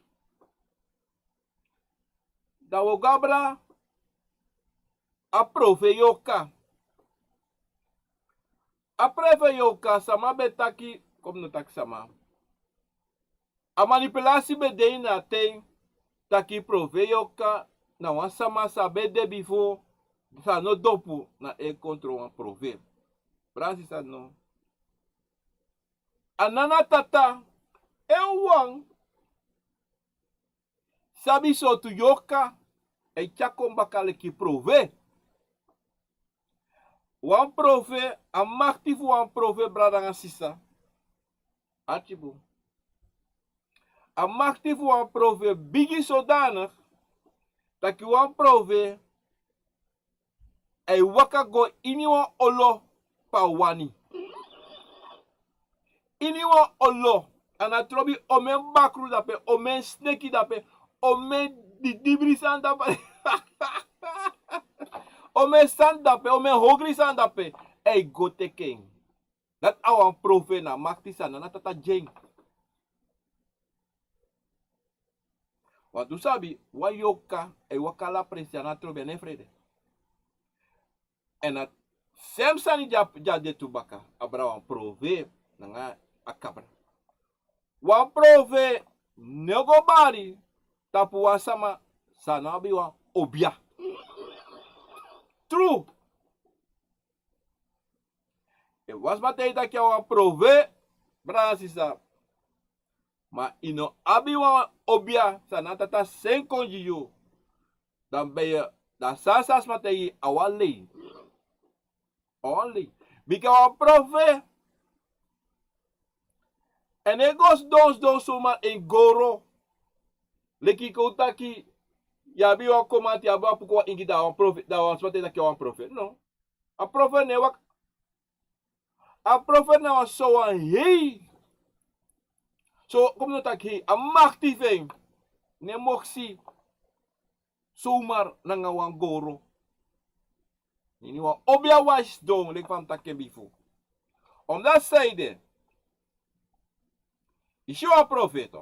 Dan wi o go abra a profeti Yorka. A profeti Yorka, sama ben taki, kon mi no taki sama. A manipulasi ben de ini a ten taki profeti Yorka na wan sama san ben de bifo, san no dopu na en kontro wan profeti. Brada nanga sisa, no. A nana tata, en wan sabi sortu Yorka e tyari kon baka leki profeti. Wan profeti, a makti fu wan profeti, brada nanga sisa. Arki bun. A makti fu wan profeti bigi sodanig taki wan profeti e waka go ini wan olo pe a wani. Ini wan olo, a no trobi omeni bakru dape, omeni sneki dape, omeni didibri sani dape, omeni sani dape, omeni hogri sani dape, a e go teki en. Dati a wan profeti, na makti san a nana tata gi en. Wantu sabi, wan Yorka e waka ala presi, a no trobi, a no e frede. Èn a sem sani di a, di a de tu baka, abra wan profeti nanga a kabra. Wan profeti no e go bari tapu wan sama san no abi wan obia. Tru. Efu wan sma taigi yu taki a wan profeti, brada nanga sisa, ma yu no abi wan obia san a nana tata seni kon gi yu, dan ben yu, dan san a sma taigi yu, a wan lei. A wan lei. Bika wan profeti, a no e go sidon, sidon zomaar ini goro. Leki yu kon taki yu abi wan komati, yu abi wan puku, wan ingi, dan wan profeti, dan wan sma taigi yu taki a wan profeti. No. A profeti no e waka. A profeti na wan sowan hei. So, kon mi no taki hei, a makti fu en no e moksi zomaar nanga wan goro. Ini wan obia wan sidon, leki fa mi taki en bifo. Omdati san ede, yu si wan profeti,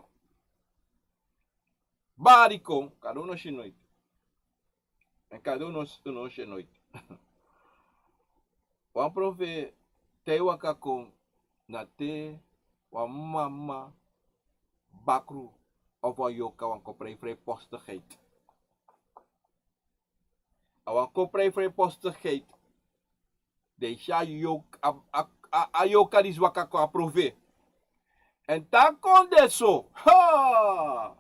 bari kon, kande un no si noiti. Èn kande un no, un no si noiti. Wan profeti, te a e waka kon, na te wan mama bakru of wan Yorka wani kon prei vrijpostigheid. A wani kon prei vrijpostigheid. Dan yu si a Yorka, a, a, a, a Yorka disi waka kon a profeti. Èn te a kon de so, ha!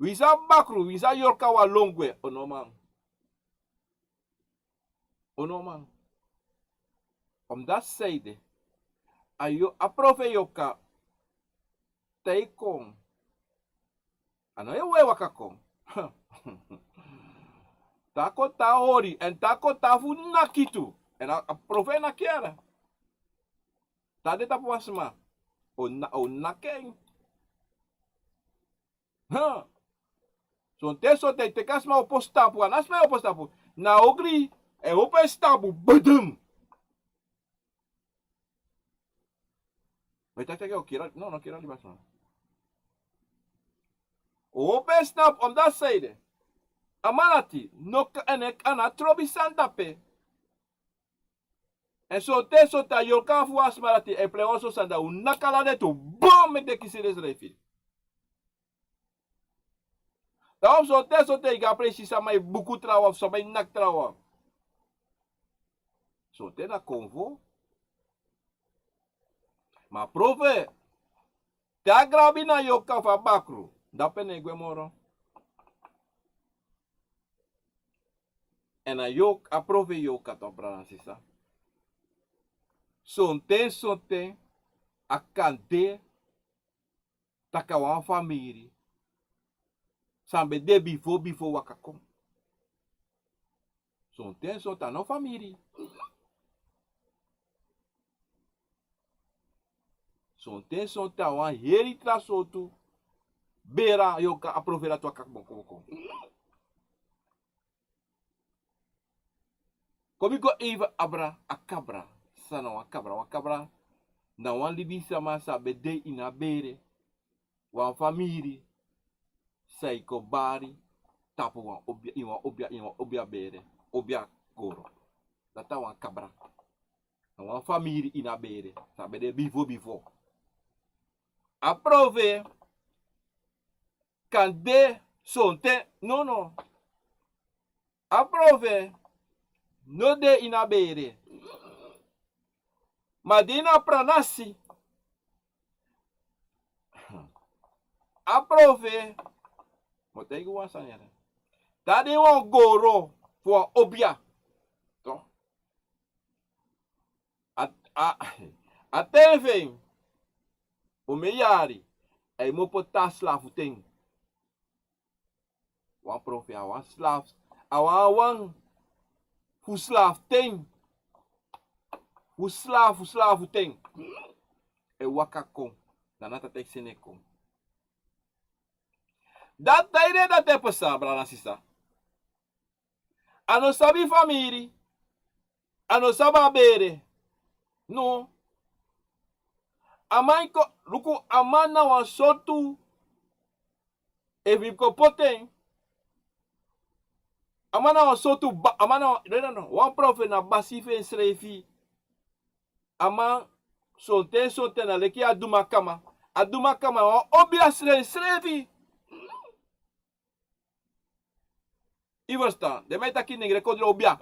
Winsi a bakru, winsi a Yorka wani lon gwe, a no man. A no man. Omdati san ede, a Yo-, a profeti Yorka, te a e kon, a no e waka kon. Te a kon, te a hori, èn te a kon, te a fu naki tu. Èn a, a profeti e naki yara. Te a de tapu wan sma, a o na-, a o naki en. Ha. Sonten, sonten, te a kon, a sma opo stampu, a no sma e opo stampu. Na ogri e opo en stampu, badum. Ma yu taki taki a o kiri, no, no kiri a libisma. A o opo en stampu, omdati san ede, a man dati no kan, èn a no trobi sani dape. Èn sonten, sonten a Yorka fu wan sma dati e prei wan so sani, dan a o naki ala den tu, bom, meki den kisi densrefi. Dan wan sonten, sonten yu go a presi sama e buku trawan, fu sama e naki trawan. Sonten na konfo. Ma a profeti, te a grabi na Yorka fu a bakru, dape a no e gwe moro. Èn a Yorka, a profeti Yorka, to, brada nanga sisa. Sonten, sonten a kan de taki a wan famiri san ben de bifo, bifo waka kon. Sonten, sonten a no famiri. Sonten, sonten a wan heri tra sortu bere a Yorka, a profeti dati waka kon, kon, kon. Kon mi go even abra a kabra. San na wan kabra? Wan kabra na wan libisma san ben de ini a bere, wan famiri san e kon bari tapu wan obia, ini wan obia, ini wan obia bere, obia goro. Dati na wan kabra. Na wan famiri ini a bere, san ben de bifo bifo. A profeti kan de sonten, nono. A profeti no de ini a bere. Ma di na pranasi, a profeti, mi o taigi wan sani ya. Te a de ini wan goro fu wan obia. To. A, a, a ten fu en, omen yari, a e mu poti a slafu ten. Wan profeti, a wan slafu, a wan, wan fu slafu ten. Fu slafu, slafu ten. E waka kon, na Nana Tata e seni en kon. Dati na ede dati e pasa, brada, sisa. A no sabi famiri. A no sabi a bere. No. A man kon, luku, a man na wan sortu, efu yu kon poti en. A man na wan sortu ba, a man na wan, no, no, no, wan profeti na basi fu ensrefi. A man, sonten, sonten na leki a dumakama. A dumakama na wan obia srefsrefi. Yu ferstan, den man e taki nengre kon dro obia.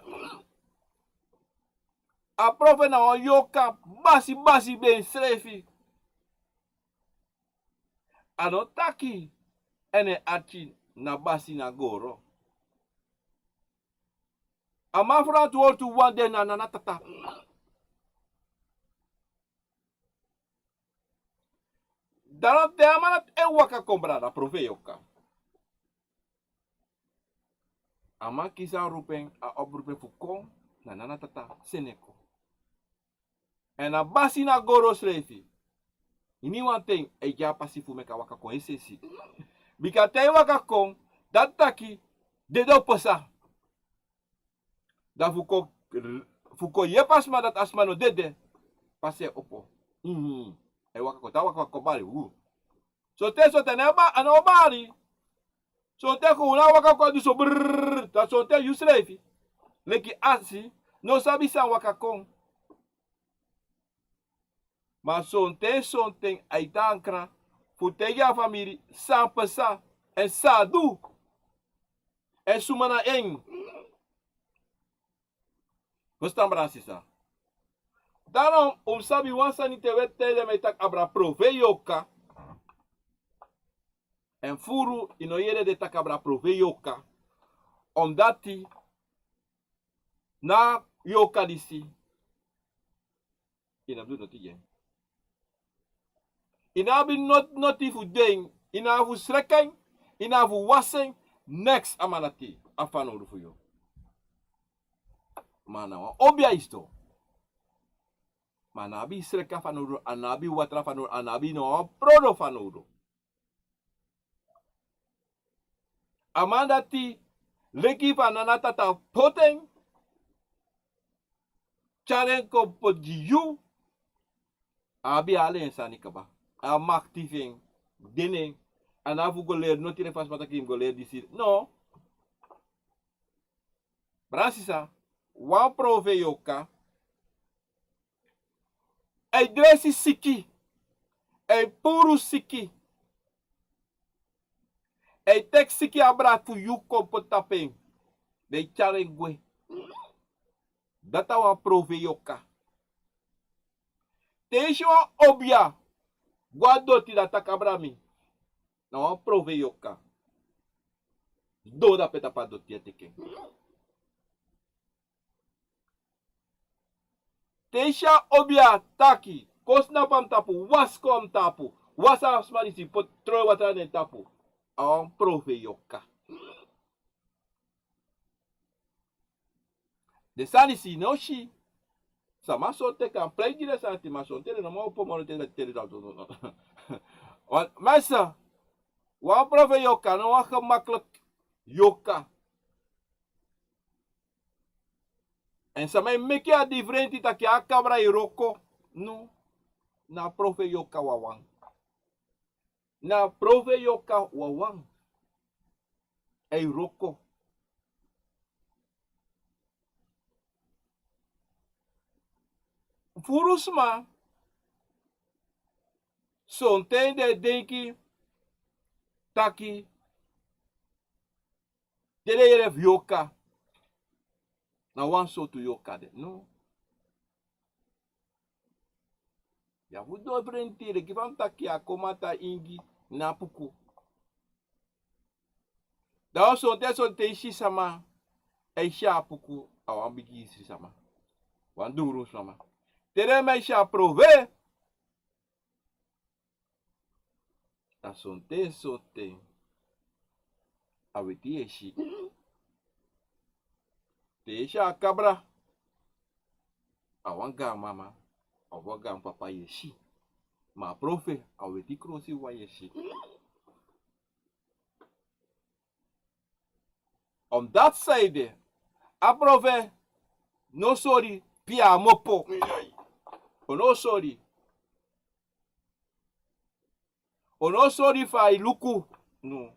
A profeti na wan yorka basi, basi ben srefi. A no taki, èn en arki na basi na goro. A man frantwortu wan de na Nana Tata. Daarom te a man dati e waka kon, brada, profeti yorka, a man kisi a roepen, a oproepen fu kon, na Nana Tata seni en kon. Èn a basi na goro srefi. Ini wan ten, a e gi a pasi fu meki a waka kon es'esi. Bika te a e waka kon, dati taki, dede o pasa. Da fu kon, fu kon yepi a sma dati a sma no dede, pasi e opo. Mhm. A e waka kon, te a waka kon bari, wu. Sonten, sonten a no e ba, a no e bari. Sonten kon, unu a waka kon a du so brrrr, da sonten yu srefi, leki arsi, no sabi san waka kon. Ma sonten, sonten a e tan krin fu taigi a famiri san pasa, èn san a du, èn suma na en. Ferstan, brada, sisa. Daarom un mus sabi wan sani te un e taigi den man e taki abra profeti yorka. Èn furu yu no yere den taki abra profeti yorka. Omdati na yorka disi, yu no abi noti gi en. Yu no abi not-, noti fu du en, yu no abi fu sreki en, yu no abi fu wasi en, neks. A man dati abi fanowdu fu yu. Ma na wan obia yu sidon. Ma a no abi sreki fanowdu, a no abi watra fanowdu, a no abi no wan prodo fanowdu. A man dati, leki fa Nana Tata poti en, tyari en kon poti gi yu, a abi ala en sani kaba. A makti fu en de na en. A no abi fu go leri noti, leki fa sma taki yu mus go leri disi. No. Brada, sisa, wan profeti yorka, a e dresi siki, a e puru siki, a e teki siki abra fu yu kon poti tapu en, dan a e tyari en gwe. Dati na wan profeti yorka. Te yu si wan obia go a doti, dan a taki abra mi. Na wan profeti yorka. Sidon dape tapu a doti, a teki en. Te yu si a obia taki, kon sinapu a mi tapu, wasi kon a mi tapu, wasi a sma disi, poti, tron watra na en tapu, a wan profeti yorka. Den sani disi yu no si. Sama sonten kan prei gi den sani disi, ma sonten den no man opo moro te den teki den. Wan, mensen, wan profeti yorka no wan gemakkelijk yorka. Èn sama e meki a difrenti taki a kabra e wroko. No. Na profeti yorka wawan. Na profeti yorka wawan. a e wroko. Furu sma, sonten den e denki taki te den yere fu yoka, na wan sortu yoka de. No. Ya fu du en frenti, leki fa mi taki, a kon mata ingi na puku. Dan sonten, sonten i si sama, e si a puku, a wan bigi i si sama. Wan duru sama. Te den man e si a profe, a sonten, sonten a weti i e si. Te i e si a kabra, a wan gaan mama, a wan gaan papa i e si. Ma a profe, a weti krosi wan i e si. Omdati san ede, a profe no sori pe a mopo. O no sori. O no sori fa i luku. No.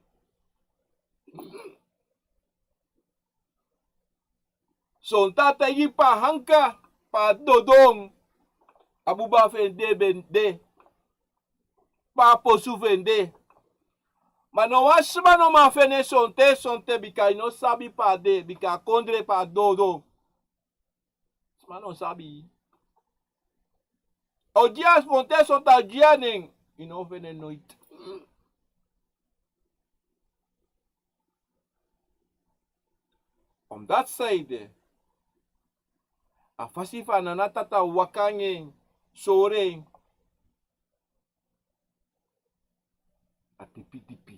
Sonten a taigi pe a hanka, pe a dodon, a buba fu en de, ben de, pe a posu fu en de. Ma no wan sma no man feni en sonten, sonten, bika i no sabi pe a de, bika a kondre pe a dodon. Sma no sabi. O gi a sonten, sonten a gi a nen, i no feni en noiti. Omdati san ede, a fasi fa a nana tata waka anga en, sori en, a tipi tipi.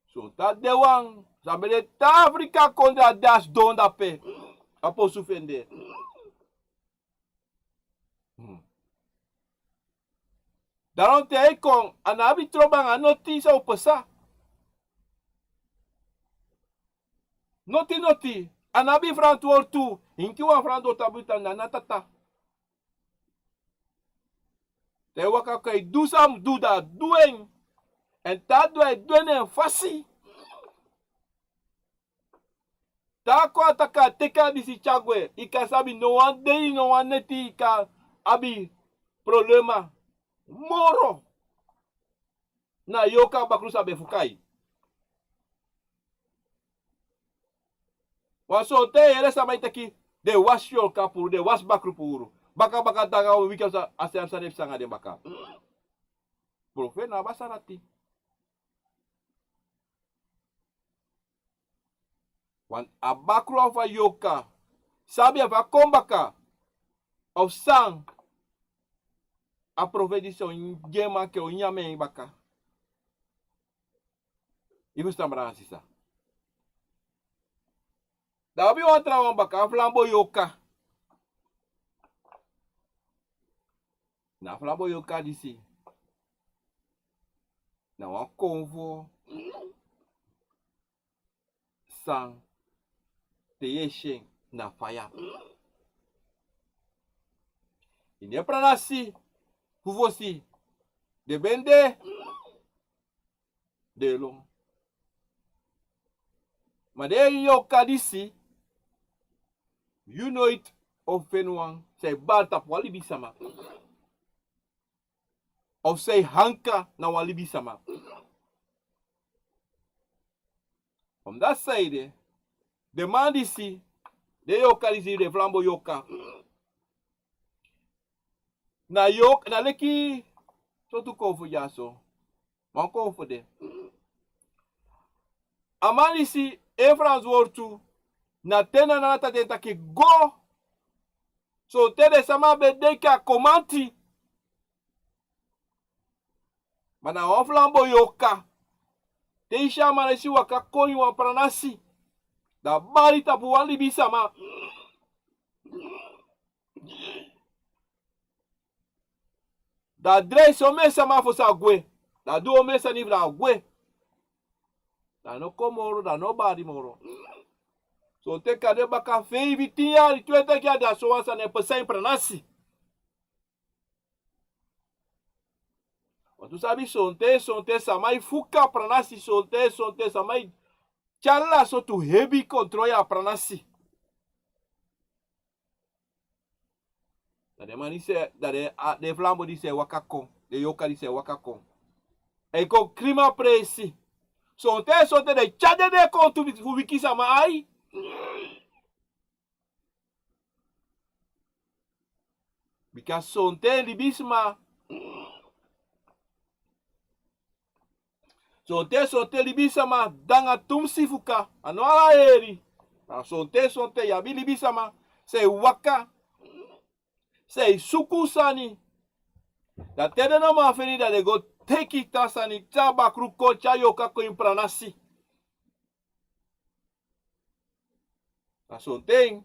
Sonten a de wan, san ben de te Afrika kondre, a de a sidon dape, a posu fu en de. Hmm. Daarom te a e kon, a no abi trobi anga noti san o pasa. Noti, noti. A no abi frantwortu. Inki wan frantwortu abi tan na a tata. Te a e waka kon, a e du san a mu du, dan a du en. Èn te a du, a e du en na en fasi. Te a kon, a taki a teki a disi tyari gwe, i kan sabi no wan dei, no wan neti i kan abi problema moro. Na yoka bakru san ben fuka i. Wan sonten i yere sama e taki den wasi yoka puru, den wasi bakru puru. Baka baka, te a go wan wiki, a sani e psa anga den baka. Profe, na a basa dati. Wan a bakru fu a yoka, sabi efu a kon baka, of san a profe disi o gi en, meki a o nyan en baka. I fusutan, brada nanga sisa? Dan a abi wan trawan baka, a flambo yoka. Na a flambo yoka disi, na wan konfo san te i e si en na faya. Ini en pranasi fu fosi, den ben de, den e lon. Ma den yoka disi, yu noiti o feni wan san e bari tapu wan libisama, of san e hanka na wan libisama. Omdati san ede, den man disi, den yoka disi, den flambo yoka, na yoka, na leki sortu konfo dyaso. Wan konfo de. A man disi, en frantwortu, na te na a nana tata e taki go. Sonten den sama ben denki a komanti. Ma na wan flambo yoka. Te i si a man disi waka kon ini wan pranasi, dan a bari tapu wan libisama. Dan a drai somen sama fosi a gwe. Dan a du omen sani fu dan a gwe. Dan a no kon moro, dan a no bari moro. Sonten kande baka feifi, tin yari, twenti yari, dan a sowan sani e pasa ini pranasi. Yu sabi sonten sonten sama e fuka pranasi, sonten sonten sama e tyari ala sortu hebi kontrol a pranasi. Dan den man disi e, dan den, a, den flambo disi e waka kon, den yoka disi e waka kon. E kon krima presi. Sonten sonten den e tyari den den kon tu fu wiki sama ai. Bika sonten libisma, sonten sonten libisma de anga tumsi fuka, a no ala heri. Ma sonten sonten yu abi libisma san e waka, san e suku sani. Dan te den no man feni, dan den go teki tra sani, tra bakru kon, tra yoka kon ini pranasi. Dan sonten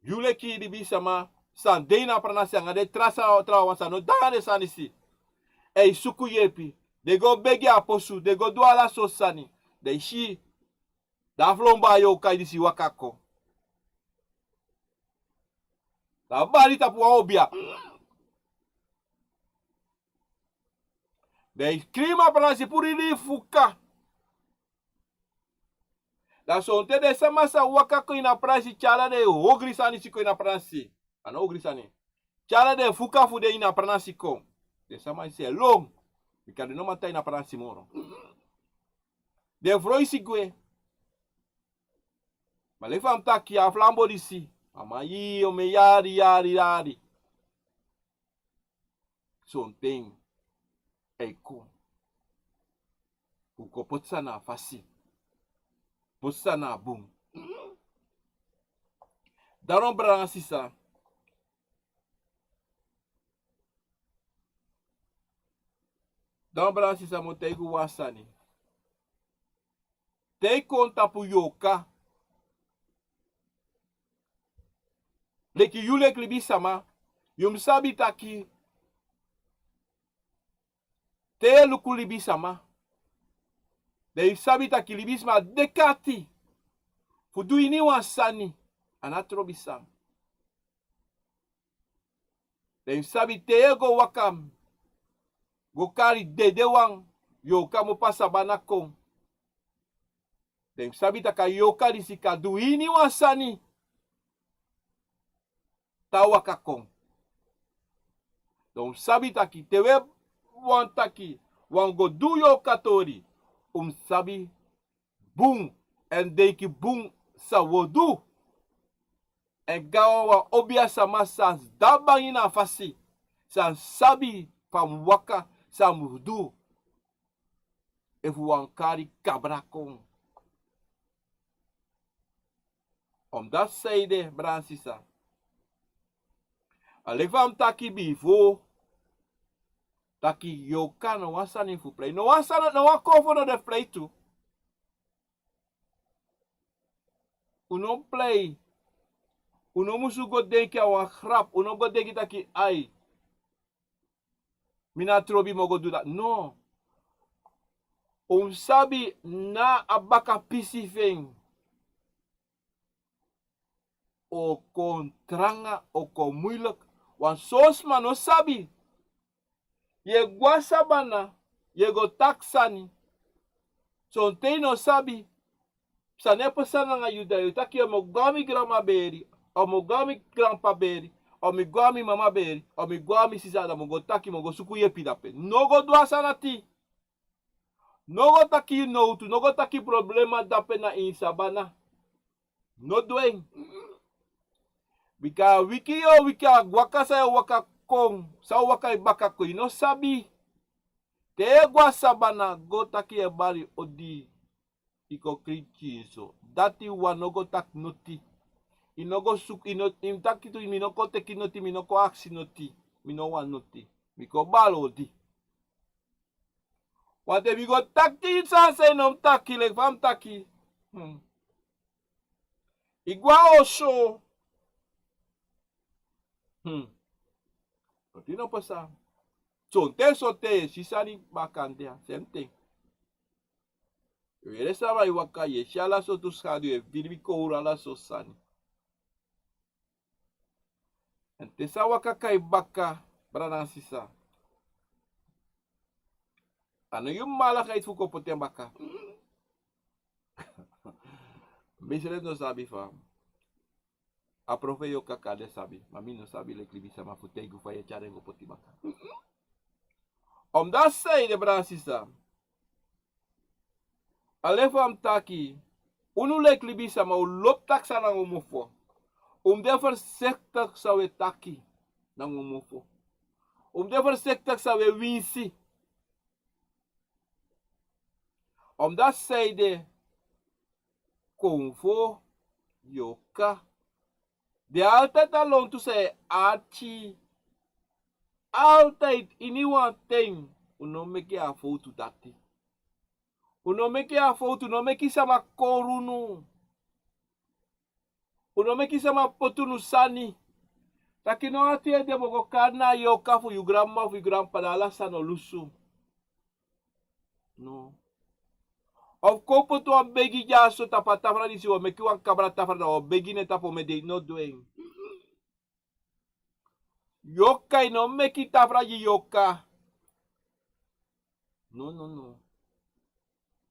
yu leki libisma san de ini a pranasi anga den tra sa, trawan san no de anga den sani disi, e suku yepi. Den go begi a posu, den go du ala sortu sani. Den si, dan a flombo a yoka disi waka kon. Dan a bari tapu wan obia. Den e krima pranasi, puru ini fuka. Dan sonten den sama sa waka kon ini a pranasi, tyari ala den ogri sani disi kon ini a pranasi. A no ogri sani. Tyari ala den fuka fu den ini a pranasi kon. Den sama disi e lon. Bika den no man tan ini a pranasi moro. Den froisi gwe. Ma leki fa mi taki, a flambo disi, a man, yu, omen yari, yari, yari. Sonten a e kon. Un kon poti sani na fasi. Poti sani na bun. Daarom brada nanga sisa. Daarom brada nanga sisa, mi o taigi un wan sani. Te yu kon tapu yoka, leki yu leki libisama, yu mus sabi taki, te yu e luku libisama, dan yu sabi taki libisama de kati fu du iniwan sani, a no trobi sani. Dan yu sabi te yu e go waka, go kari dedewan, yoka mu pasa baka kon. Dan yu sabi taki a yoka disi kan du iniwan sani, te a waka kon. Dan un sabi taki te un e wani taki, wani go du yoka tori, un mus sabi bun, èn denki bun san un o du. Èn gaanwan wan obia sama san de baka ini a fasi, san sabi fa a mus waka, san a mus du, efu wani kari kabra kon. Omdati san ede, brada nanga sisa, a leki fa mi taki bifo, taki yoka na wan sani fu prei. Na wan sani, na wan kofo no de fu prei tu. Un no mus prei. Un no musu go denki a wan grap. Un no go denki taki, ai, mi no trobi, mi o go du dati. No. Un mus sabi na a baka pisi fu en o kon tranga, o kon muiliki. Wan son sma no sabi. Yu e go a sabana, yu e go taki sani. Sonten yu no sabi. Sani e pasa nanga yu, dan yu o taki, o mi o go a mi granma beri, o mi o go a mi granpa beri, o mi o go a mi mama beri, o mi o go a mi sisa, dan mi o go taki, mi o go suku yepi dape. No go du a sani dati. No go taki nowtu, no go taki problema dape na ini sabana. No du en. Bika a wiki yu o wiki, a waka san yu o waka kon, san o waka yu baka kon, yu no sabi. Te yu e go a sabana, go taki yu e bari odi, yu kon krin pikinso. Dati wan, no go taki noti. Yu no go suku, yu no, yu mus taki tu, mi no kon teki noti, mi no kon aksi noti. Mi no wani noti. Mi kon bari odi. Wan ten mi go taki sani san yu no mus taki, leki fa mi taki. Hmm. Yu go a oso. Hmm. Noti no pasa. Sonten sonten yu e si sani bakadina, same thing. Yu e yere sama e waka, yu e si ala sortu skadu, yu e firi kowru, ala sortu sani. Èn te san waka kai baka, brada nanga sisa, A no yu malakheid fu kon poti en baka. Mi srefi no sabi fa a profeti Yoka kande sabi, ma mi no sabi leki libisama fu taigi un fa yu e tyari en go poti baka. Omdati san ede, brada, sisa, a leki fa mi taki, unu leki libisama un lobi taki san nanga un mofo. Un mus de fersektik san un e taki nanga un mofo. Un mus de fersektik san un e winsi. Omdati san ede, konfo, Yoka, den altijd na lontu san e arki. Altijd, iniwan ten. Un no meki a fowtu dati. Un no meki a fowtu, no meki sama kori unu. Un no meki sama poti unu sani. Taki no, a ten ede mi o go kari na Yoka fu yu granmama fu yu granpapa, da ala sani o lusu. No. Of kon poti wan begi dyaso tapu a tafra disi, wi o meki wan kabra tafra, da wi o begi na en tapu, ma den no du en. Yoka, yu no meki tafra gi Yoka. No, no, no.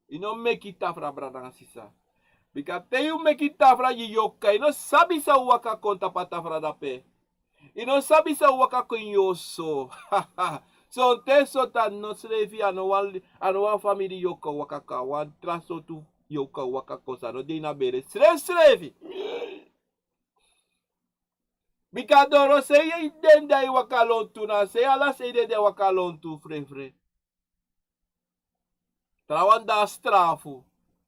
Yu no meki tafra, brada nanga sisa. Bika te yu meki tafra gi Yoka, yu no sabi san o waka kon tapu a tafra dape. Yu no sabi san o waka kon ini yu oso. Sonten sota no srefi, a no wan, a no wan famiri Yoka o waka kon, a wan tra sortu Yoka o waka kon san no de ini a bere srefsrefi. Bika doro sei den di e waka lontu, na sei ala sei den di e waka lontu frefre. Trawan de a strafu.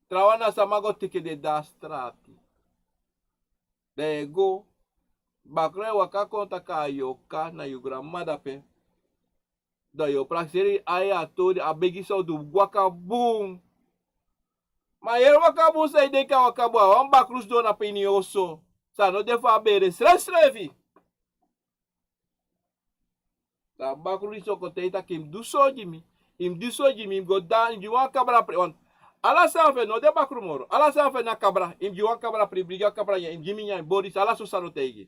Trawan na sama go teke den de a strati. Den e go. Bakru e waka kon taki a Yoka na yu granmama dape. Dan yu o prakseri ai a tori, a begi san o du, waka bun. Ma yere waka bun, san yu denki a waka bun, a wan bakru sidon na pe ini yu oso. San no de fu a bere srefsrefi. Dan a bakru disi o kon taigi taki yu mus du so gi mi. Yu mus du so gi mi, yu mus go dan, yu mus gi wan kabra pri-, wan. Ala san a fu en no de bakru moro. Ala san a fu en na kabra. Yu mus gi wan kabra pri-, bigi wan kabra nyan, yu mus gi mi nyan, yu bori, san ala so san no taigi.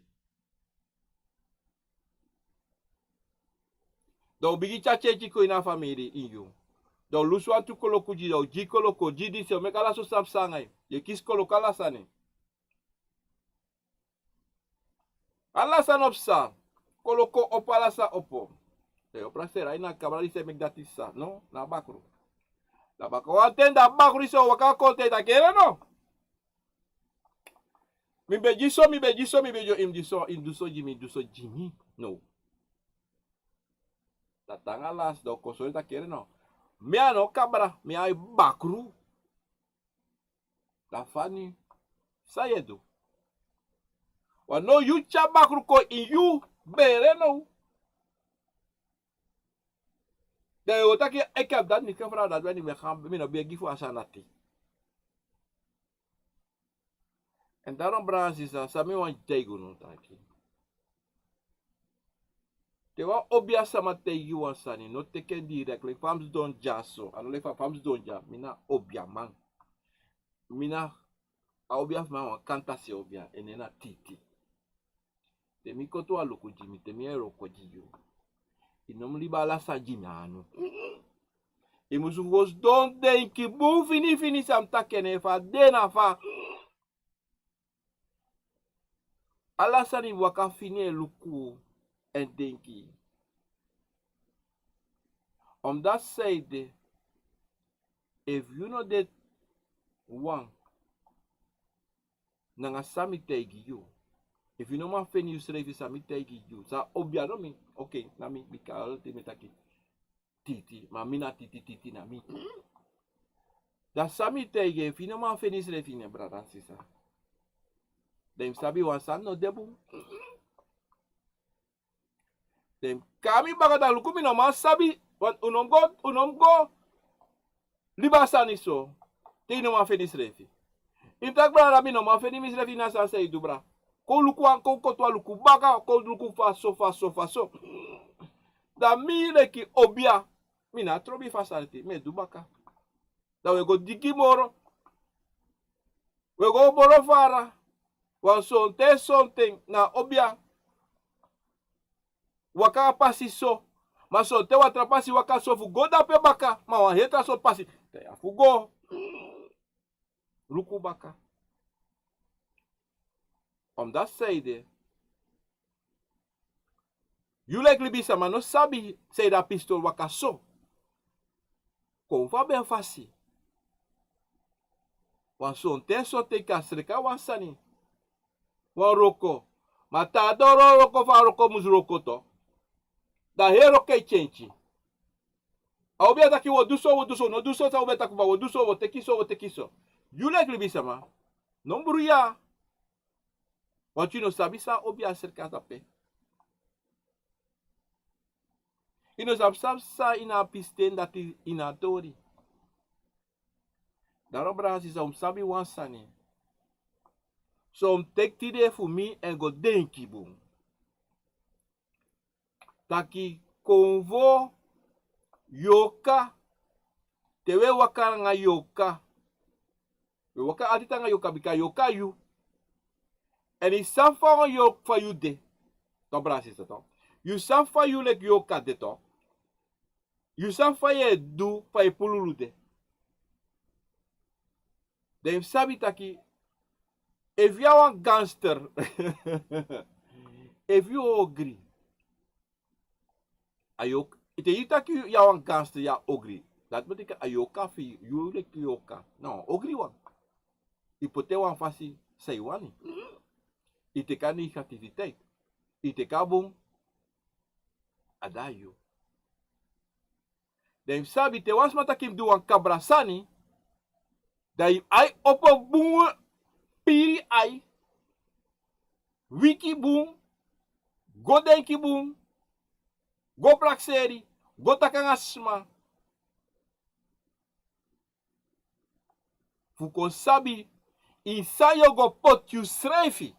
Dan un bigin tyatyi kon ini a famiri ini yu. Dan un lusu wantu koloku gi, dan un gi koloku, gi disi, o meki ala so san psa nanga yu. Yu e kisi koloku ala sani. Ala sani o psa. Koloku opo, ala sani opo. Dan yu o prakseri ai na kabra disi e meki dati psa. No, na bakru. Dan baka wan ten dan bakru disi o waka kon te taki ere no. Mi be gi so, mi be gi so, mi be gi so, yu mus du so, yu mus du so gi mi, du so gi mi. No. Dan te nanga lasi dan o kon sori taki ere no. Mi a no kabra, mi a bakru. Dan fa nu, san yu e du? Wan no yu tyari bakru kon ini yu bere no. Dan yu o taki enke a dati mi kan fara dati, wan mi no begi fu a sani dati. Èn daarom brada sisa, san mi wani taigi unu taki, te wan obia sama taigi yu wan sani, no teki en direct, leki fa mi sidon dyaso, a no leki fa, fa mi sidon dya, mi na obiaman. Mi na a obia fu mi, a wan kantasi obia, en nen na Titi. Te mi koti wan luku gi mi, te mi e wroko gi yu, yu no mus libi ala sani gi mi anu. Yu musu fosi sidon denki bun finifini san mi taki, en efu a de na fa. Ala sani waka fini e luku èn denki. Omdati san ede, efu yu no de wan nanga san mi taigi yu, efu yu no man feni yusrefi san mi taigi yu, san obia no mi, oké, na mi, bika ala ten mi e taki Titi, ma mi na Titi, Titi na mi. Dan san mi taigi, efu yu no man feni yusrefi, ne brada, sisa, dan yu mus sabi wan sani no de bun. Den kari mi baka, dan luku, mi no man sabi, want un no mus go, un no mus go libi a sani so te yu no man feni yusrefi. Yu mus taki, brada, mi no man feni misrefi ini a sani san yu du, bra. Kon luku wan, kon koti wan luku baka, kon luku fa so, fa so, fa so. Dan mi leki obia, mi no abi trobi fu a sani dati, mi e du baka. Dan wi e go diki moro. Wi e go moro fara. Wan sonten sonten na obia waka a pasi so. Ma sonten wan tra pasi waka so fu go dape baka, ma wan heri tra sortu pasi, te yu abi fu go luku baka. Omdat sanede yu leki libisama no sabi sanede a pistol waka so. Kon fu a ben fasi. Wan sonten sonten yu kan sreka wan sani, wan wroko. Ma te a doro wroko fu a wroko mus wroko to, dan heri wroko e tyentyi. A obi a taki wi o du so, wi o du so, wi no du so, san obi a taki fa wi o du so, wi o teki so, wi o teki so. Yu leki libisama no mus bruya. Wantu yu no sabi san a obi a sreka dape. Yu no sabi san psa ini a pisten dati ini a tori. Daro brada sisa un mus sabi wan sani. So un mus teki tide fu mi èn go denki bun. Taki konvo yoka. Te un e waka nanga yoka, un e waka altiti nanga yoka bika yoka yu. Èn yu sabi fa wan yoka fa yu de. Tok brada sisa tok. Yu sabi fa yu leki yoka de tok. Yu sabi fa yu e du fa yu pululu de. Dan yu mus sabi taki efu yu a wan gangster, efu yu ogri, a yoka. Te yu taki yu a wan gangster, yu a ogri, dati betekent a yoka fu yu, yu leki yoka. No, ogri wan. Yu poti en wan fasi san yu wani. Yu teki a negativiteit. Yu teki a bun. A de na yu. Dan yu mus sabi te wan sma taki yu mus du wan kabra sani, dan yu ai opo bun, piri ai, wiki bun, go denki bun, go prakseri, go taki nanga sma. Fu kon sabi ini san yu o go poti yusrefi.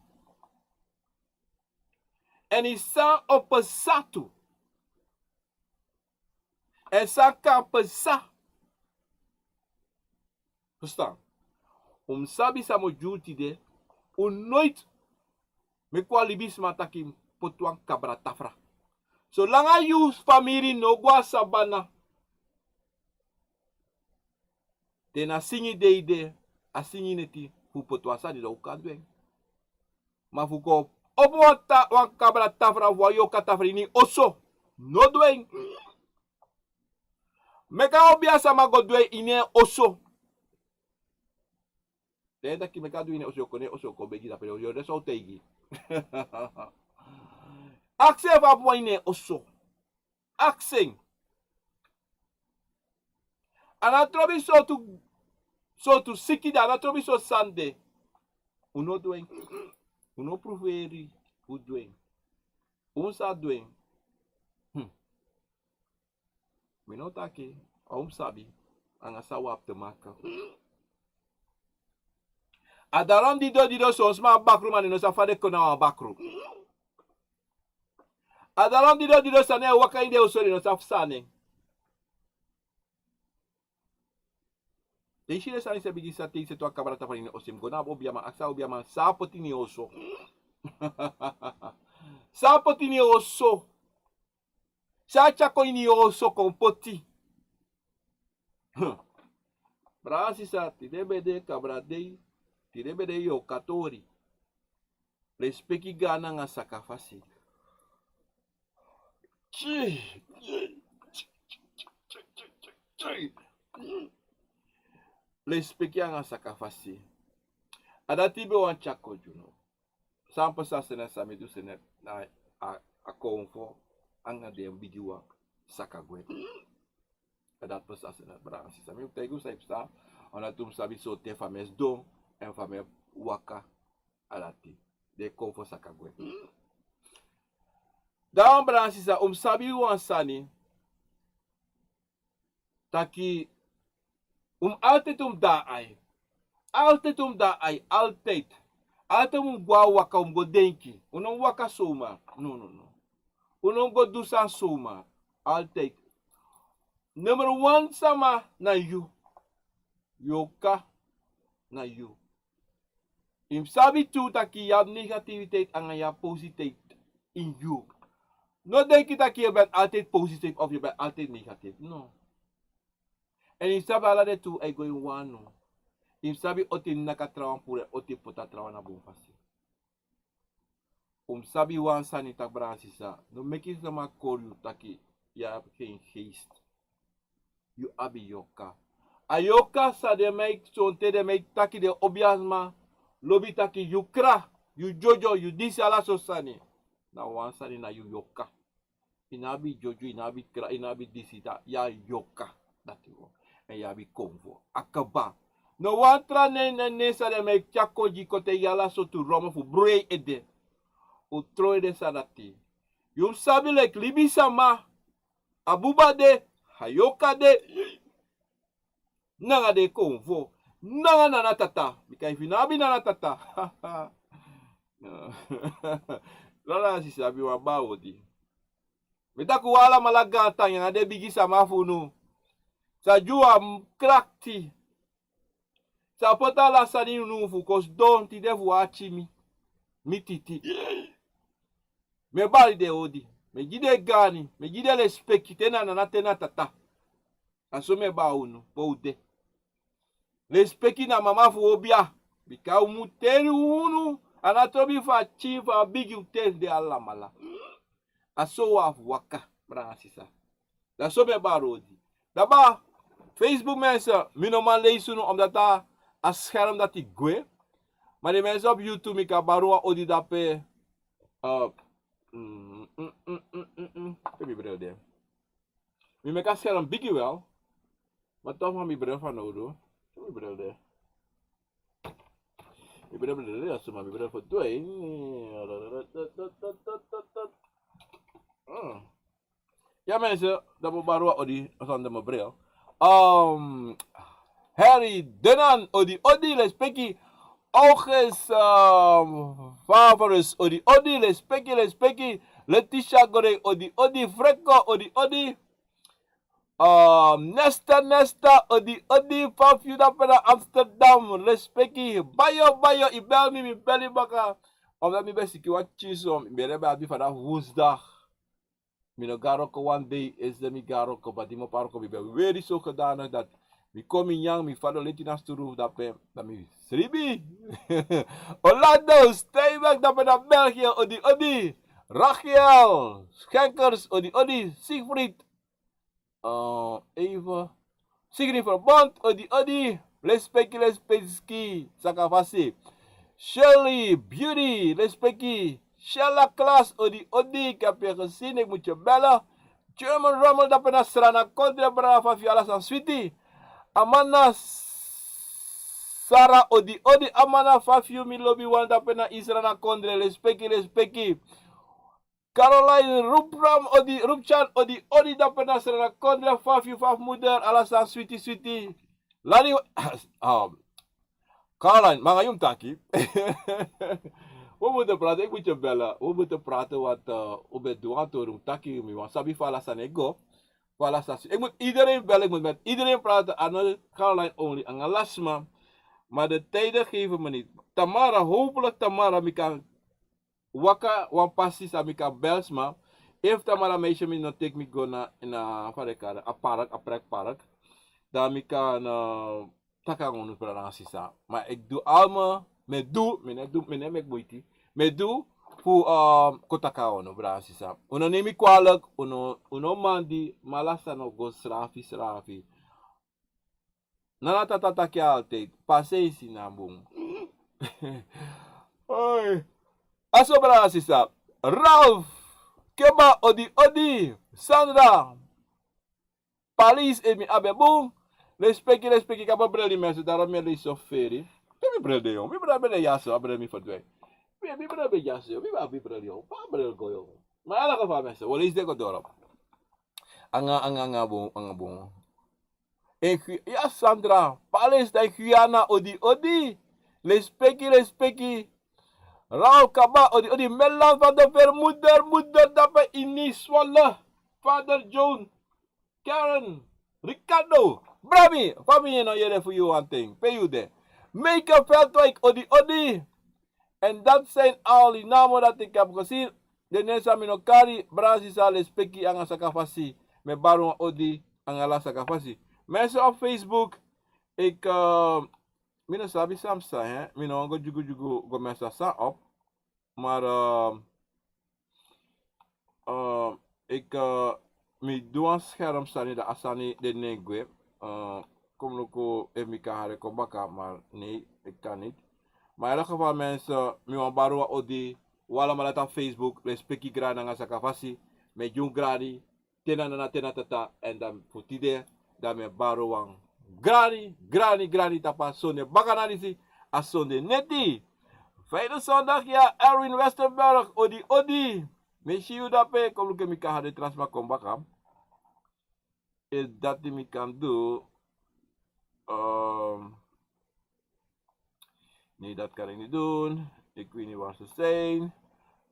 Èn ini san o psa tu. Èn san kan psa. Fustan. Un mus sabi san mi o gi un tide. Un noiti meki wan libisma taki poti wan kabra tafra. Solanga yu famiri no go na sabana. Te na singi de yu de, a singi neti fu poti wan sani dan un kan du en. Ma fu kon opo wan kabra tafra fu wan yoka tafra ini en oso, no du en. Meki a obi a sama go du en ini en oso. Te yu e taki meki a du ini en oso, yu o kon ne en oso kon begi dape, yu o de so taigi. Aksi en fu abi wan ini en oso. Aksi en. A no trobi sortu, sortu siki de, a no trobi sortu sani de. Un no du en. Un no pruferi fu du en. Un sa du en. Mi no taki a un mus sabi anga san un abi te maka. A daron dido dido son sma abi bakru ma den no sabi fa den kon na wan bakru. A daron dido dido san den e waka ini den oso den no sabi san na en. Te yu si den sani se bigin sa te yu seti wan kabra tafra ini en oso, yu mus go na obiaman aksi a obiaman san a poti ini en oso. San a poti ini en oso. San a tyari kon ini en oso kon poti. Brada sisa, tide ben de kabra dei. Tide ben de yoka tori. Lespeki go nanga saka fasi. Lespeki anga saka fasi. A dati ben wani tyari kon gi unu. San psa sene san mi du sene na a konfo anga den bigi wan saka gwe. A dati psa sene brada sisa, mi mus taigi un san yu psa. Omdat un mus sabi sortu fa mi e sidon èn fa mi e waka. A dati den konfo saka gwe. Dan brada sisa, un mus sabi wan sani. Taki un mus altid un mus de na ai. Altid un mus de na ai, altid. Altid un mus go na waka, un mus go denki. Un no mus waka soma. No no no. Un no mus go du sani soma. Altid. Number wan sama na yu. Yoka na yu. Yu mus sabi tu taki yu abi negativiteit anga yu abi positeit ini yu. No denki taki yu ben altijd positief of yu ben altijd negatief. No. En yu sabi ala den tu e go ini wan. Yu sabi oti naka trawan puru, oti pota trawan na bun fasi. Un sabi wan sani taki, brada, sisa, no meki sama kori yu taki yu abi geen geest. Yu abi yoka. A yoka san den meki, sonten den meki taki den obiasma lobi taki yu kra, yu jojo, yu disi, ala so sani. Na wan sani na yu yoka. Yu no abi jojo, yu no abi kra, yu no abi disi, da yu a yoka. Dati wan. En yu abi konfo. A kaba. No wan tra nen, nen, nen san den meki tyari kon gi yu, kon taigi yu ala sortu rommel fu brei ede. Un tron ede san dati. Yu mus sabi leki libisama, a buba de, a yoka de, nanga den konfo, nanga nana tata. Bika efu yu no abi nana tata, brada, sisa, abi wan bari odi. Mi taki un alamala gaantangi, nanga den bigi sama fu unu. San gi unu a krakti. San poti ala sani ini unu fu kon sidon tide fu wan ati mi, mi titi. Mi e bari den odi. Mi e gi den gaani. Mi e gi den lespeki te na nana, te na tata. A so mi e bari unu pe un de. Lespeki na mama fu obia. Bika un mu teri unu. A no trobi fu a pikin, fu a bigi, un teri den alamala. A so un abi fu waka, brada, sisa. Da so mi e bari odi. Daba, Facebook mensen, mi no man leisi unu omdat a scherm dati gwe. Ma den mensen op YouTube, mi kan bari wan odi dape. Pe mi bril de? Mi meki a scherm bigi wel. Ma toch, ma mi bril fanowdu. Pe mi bril de? Mi bril, bril, bril, ya, suma, mi bril fu tu, eh. Hmm. Ya, mensen, dan mi bari wan odi, sondro mi bril. Um, Harry Denan, odi, odi, lespeki. August, um, Favorus, odi, odi, lespeki, lespeki. Letitia Gore, odi, odi, Frecko, odi, odi. Um, Nesta, Nesta, odi, odi, fa fu yu dape na Amsterdam, lespeki. Bayo, bayo, i bel mi, mi bel yu baka. Omdat mi ben siki wan pikinso, mi ben de abi fana woensdag. Mi no go na wroko wan dei, esi mi go na wroko, ma di mi opo na wroko, mi ben weri so gedanig dati mi kon mi nyan, mi fadon leti na sturu dape, dan mi sribi. Orlando Steinberg dape na België, odi, odi. Rachiel Schenkers, odi, odi. Siegfried, uh, even. Sigrid Verbond, odi, odi. Lespeki, lespeki, sakafasi. Shirley Beauty, lespeki. Shella Klaas, odi, odi. Ik heb je gezien, ik moet je bellen. German Rommel, dape na Srana Kondre, brada, fa fu yu, ala sani switi. Amana Sara, odi, odi. Amana, fa fu yu, mi lobi wan, dape na Srana Kondre, lespeki, lespeki. Caroline Rupram, odi, Rupchan, odi, odi, dape na Srana Kondre, fa fu yu, fa fu moeder, ala sani switi, switi. Lani, um, Caroline, mi nanga yu mus taki. We moeten praten, ik moet je bellen. We moeten praten, want, uh, we ben du wan tori, mus taki, mi wan sabi fa ala sani e go. Fa ala sani. Ik moet iedereen bellen, ik moet met iedereen praten. Aan Caroline only, aan Lasma. Maar de tijden geven me niet. Tamara, hopelijk Tamara, mi kan waka wan pasi san mi kan bel sma. Efu tamara meisje mi no teki mi go na, na fa den e kari, a park, a pretpark. Dan mi kan, eh, taki nanga unu, brada nanga sisa. Ma ik doe al mi, mi e du, mi no e du, mi no e meki moiti. Mi e du fu, eh, kon taki nanga unu, brada nanga sisa. Un no neem mi kwalijk, un no, un no mandi, ma ala sani o go srafi, srafi. Nana Tata taki altijd, pasensi na bun. Oi. A so, brada nanga sisa. Ralph, Keba, odi, odi. Sandra, Palis, efu mi abi en bun. Lespeki, lespeki, kaba bril di mensen, daarom mi e leisi so feri. Pe mi bril de, yongu? Mi bril ben de ya so, a bril mi verdwijn. Mi, mi bril ben ya so, yongu. Mi abi bril, yongu. Pe a bril go, yongu? Ma ala geval mensen, we leisi den go doro. Anga, anga, anga bun, anga bun. En Gui-, ya, Sandra, Palis na Guyana, odi, odi. Lespeki, lespeki. Raul Kaba, odi, odi. Melan van de Ver, moeder, moeder, dape ini Zwolle. Vader John, Karen, Ricardo, brada, fa mi e no yere fu yu wanten, pe yu de? Meike Veldwijk, odi, odi. En dat zijn al die namen dat ik heb gezien. Den nen san mi no kari, brada, sisa, lespeki anga sakafasi. Mi e bari wan odi anga ala sakafasi. Mensen op Facebook, ik, eh, mi no sabi san psa, hè. Mi no wan go dyugu dyugu go mesa san op. Maar, eh, eh, ik, eh, mi du wan scherm sani, dan a sani de nen gwe. Eh, kom luku efu mi kan hari en kon baka, maar nee, ik kan niet. Maar in elk geval, mensen, mi wani bari wan odi, un alamala tapu Facebook, lespeki, grani nanga sakafasi. Mi e gi un grani, te na nana, te na tata, èn dan fu tide, dan mi e bari wan grani, grani, grani tapu a sonde bakana disi, a sonde neti. Fijne zondag, ya, Erwin Westerberg, odi, odi. Mi e si yu dape, kon luku efu mi kan hari den tra sma kon baka. Is dati mi kan du. Ehm, nee, dat kan ik niet doen. Ik weet niet waar ze zijn.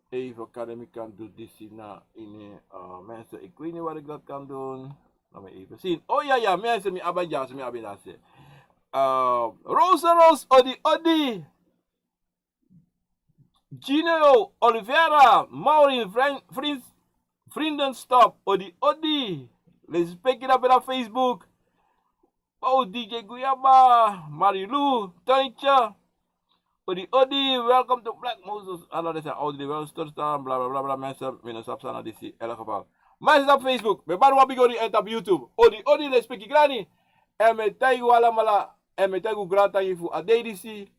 Even kan ik kan doen dit zien na in, eh, mensen. Ik weet niet waar ik dat kan doen. Laat me even zien. Oh ja, ja, mensen, mi abi en dya so, mi abi en dya so. Eh, Rose, Rose, odi, odi. Gino Oliveira, Maureen, Vrin-, Vrins-, Vriendenstop, odi, odi. Lespeki dape na Facebook. Oh, D J Guyaba, Marilu, Tuintje. Odi, odi, welcome to Black Moses. Ala den san, odi, wel stilstaan, bla, bla, bla, bla, mensen, mi no sabi san na disi, in elk geval. Maar is op Facebook, mi e bari wan bigi odi, èn tapu YouTube. Odi, odi, lespeki, grani. Èn mi e taigi un alamala, èn mi e taigi un grantangi fu a dei disi.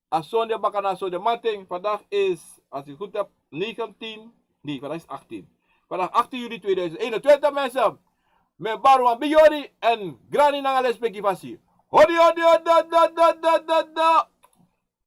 A sonde bakana, a sonde mamanten. Vandaag is, als ik goed heb, negentien. Nee, vandaag is achttien. Vandaag achttien juli tweeduizend eenentwintig, mensen. Mi e bari wan bigi odi èn grani nanga lespeki fasi. Odi, odi, odi, odi.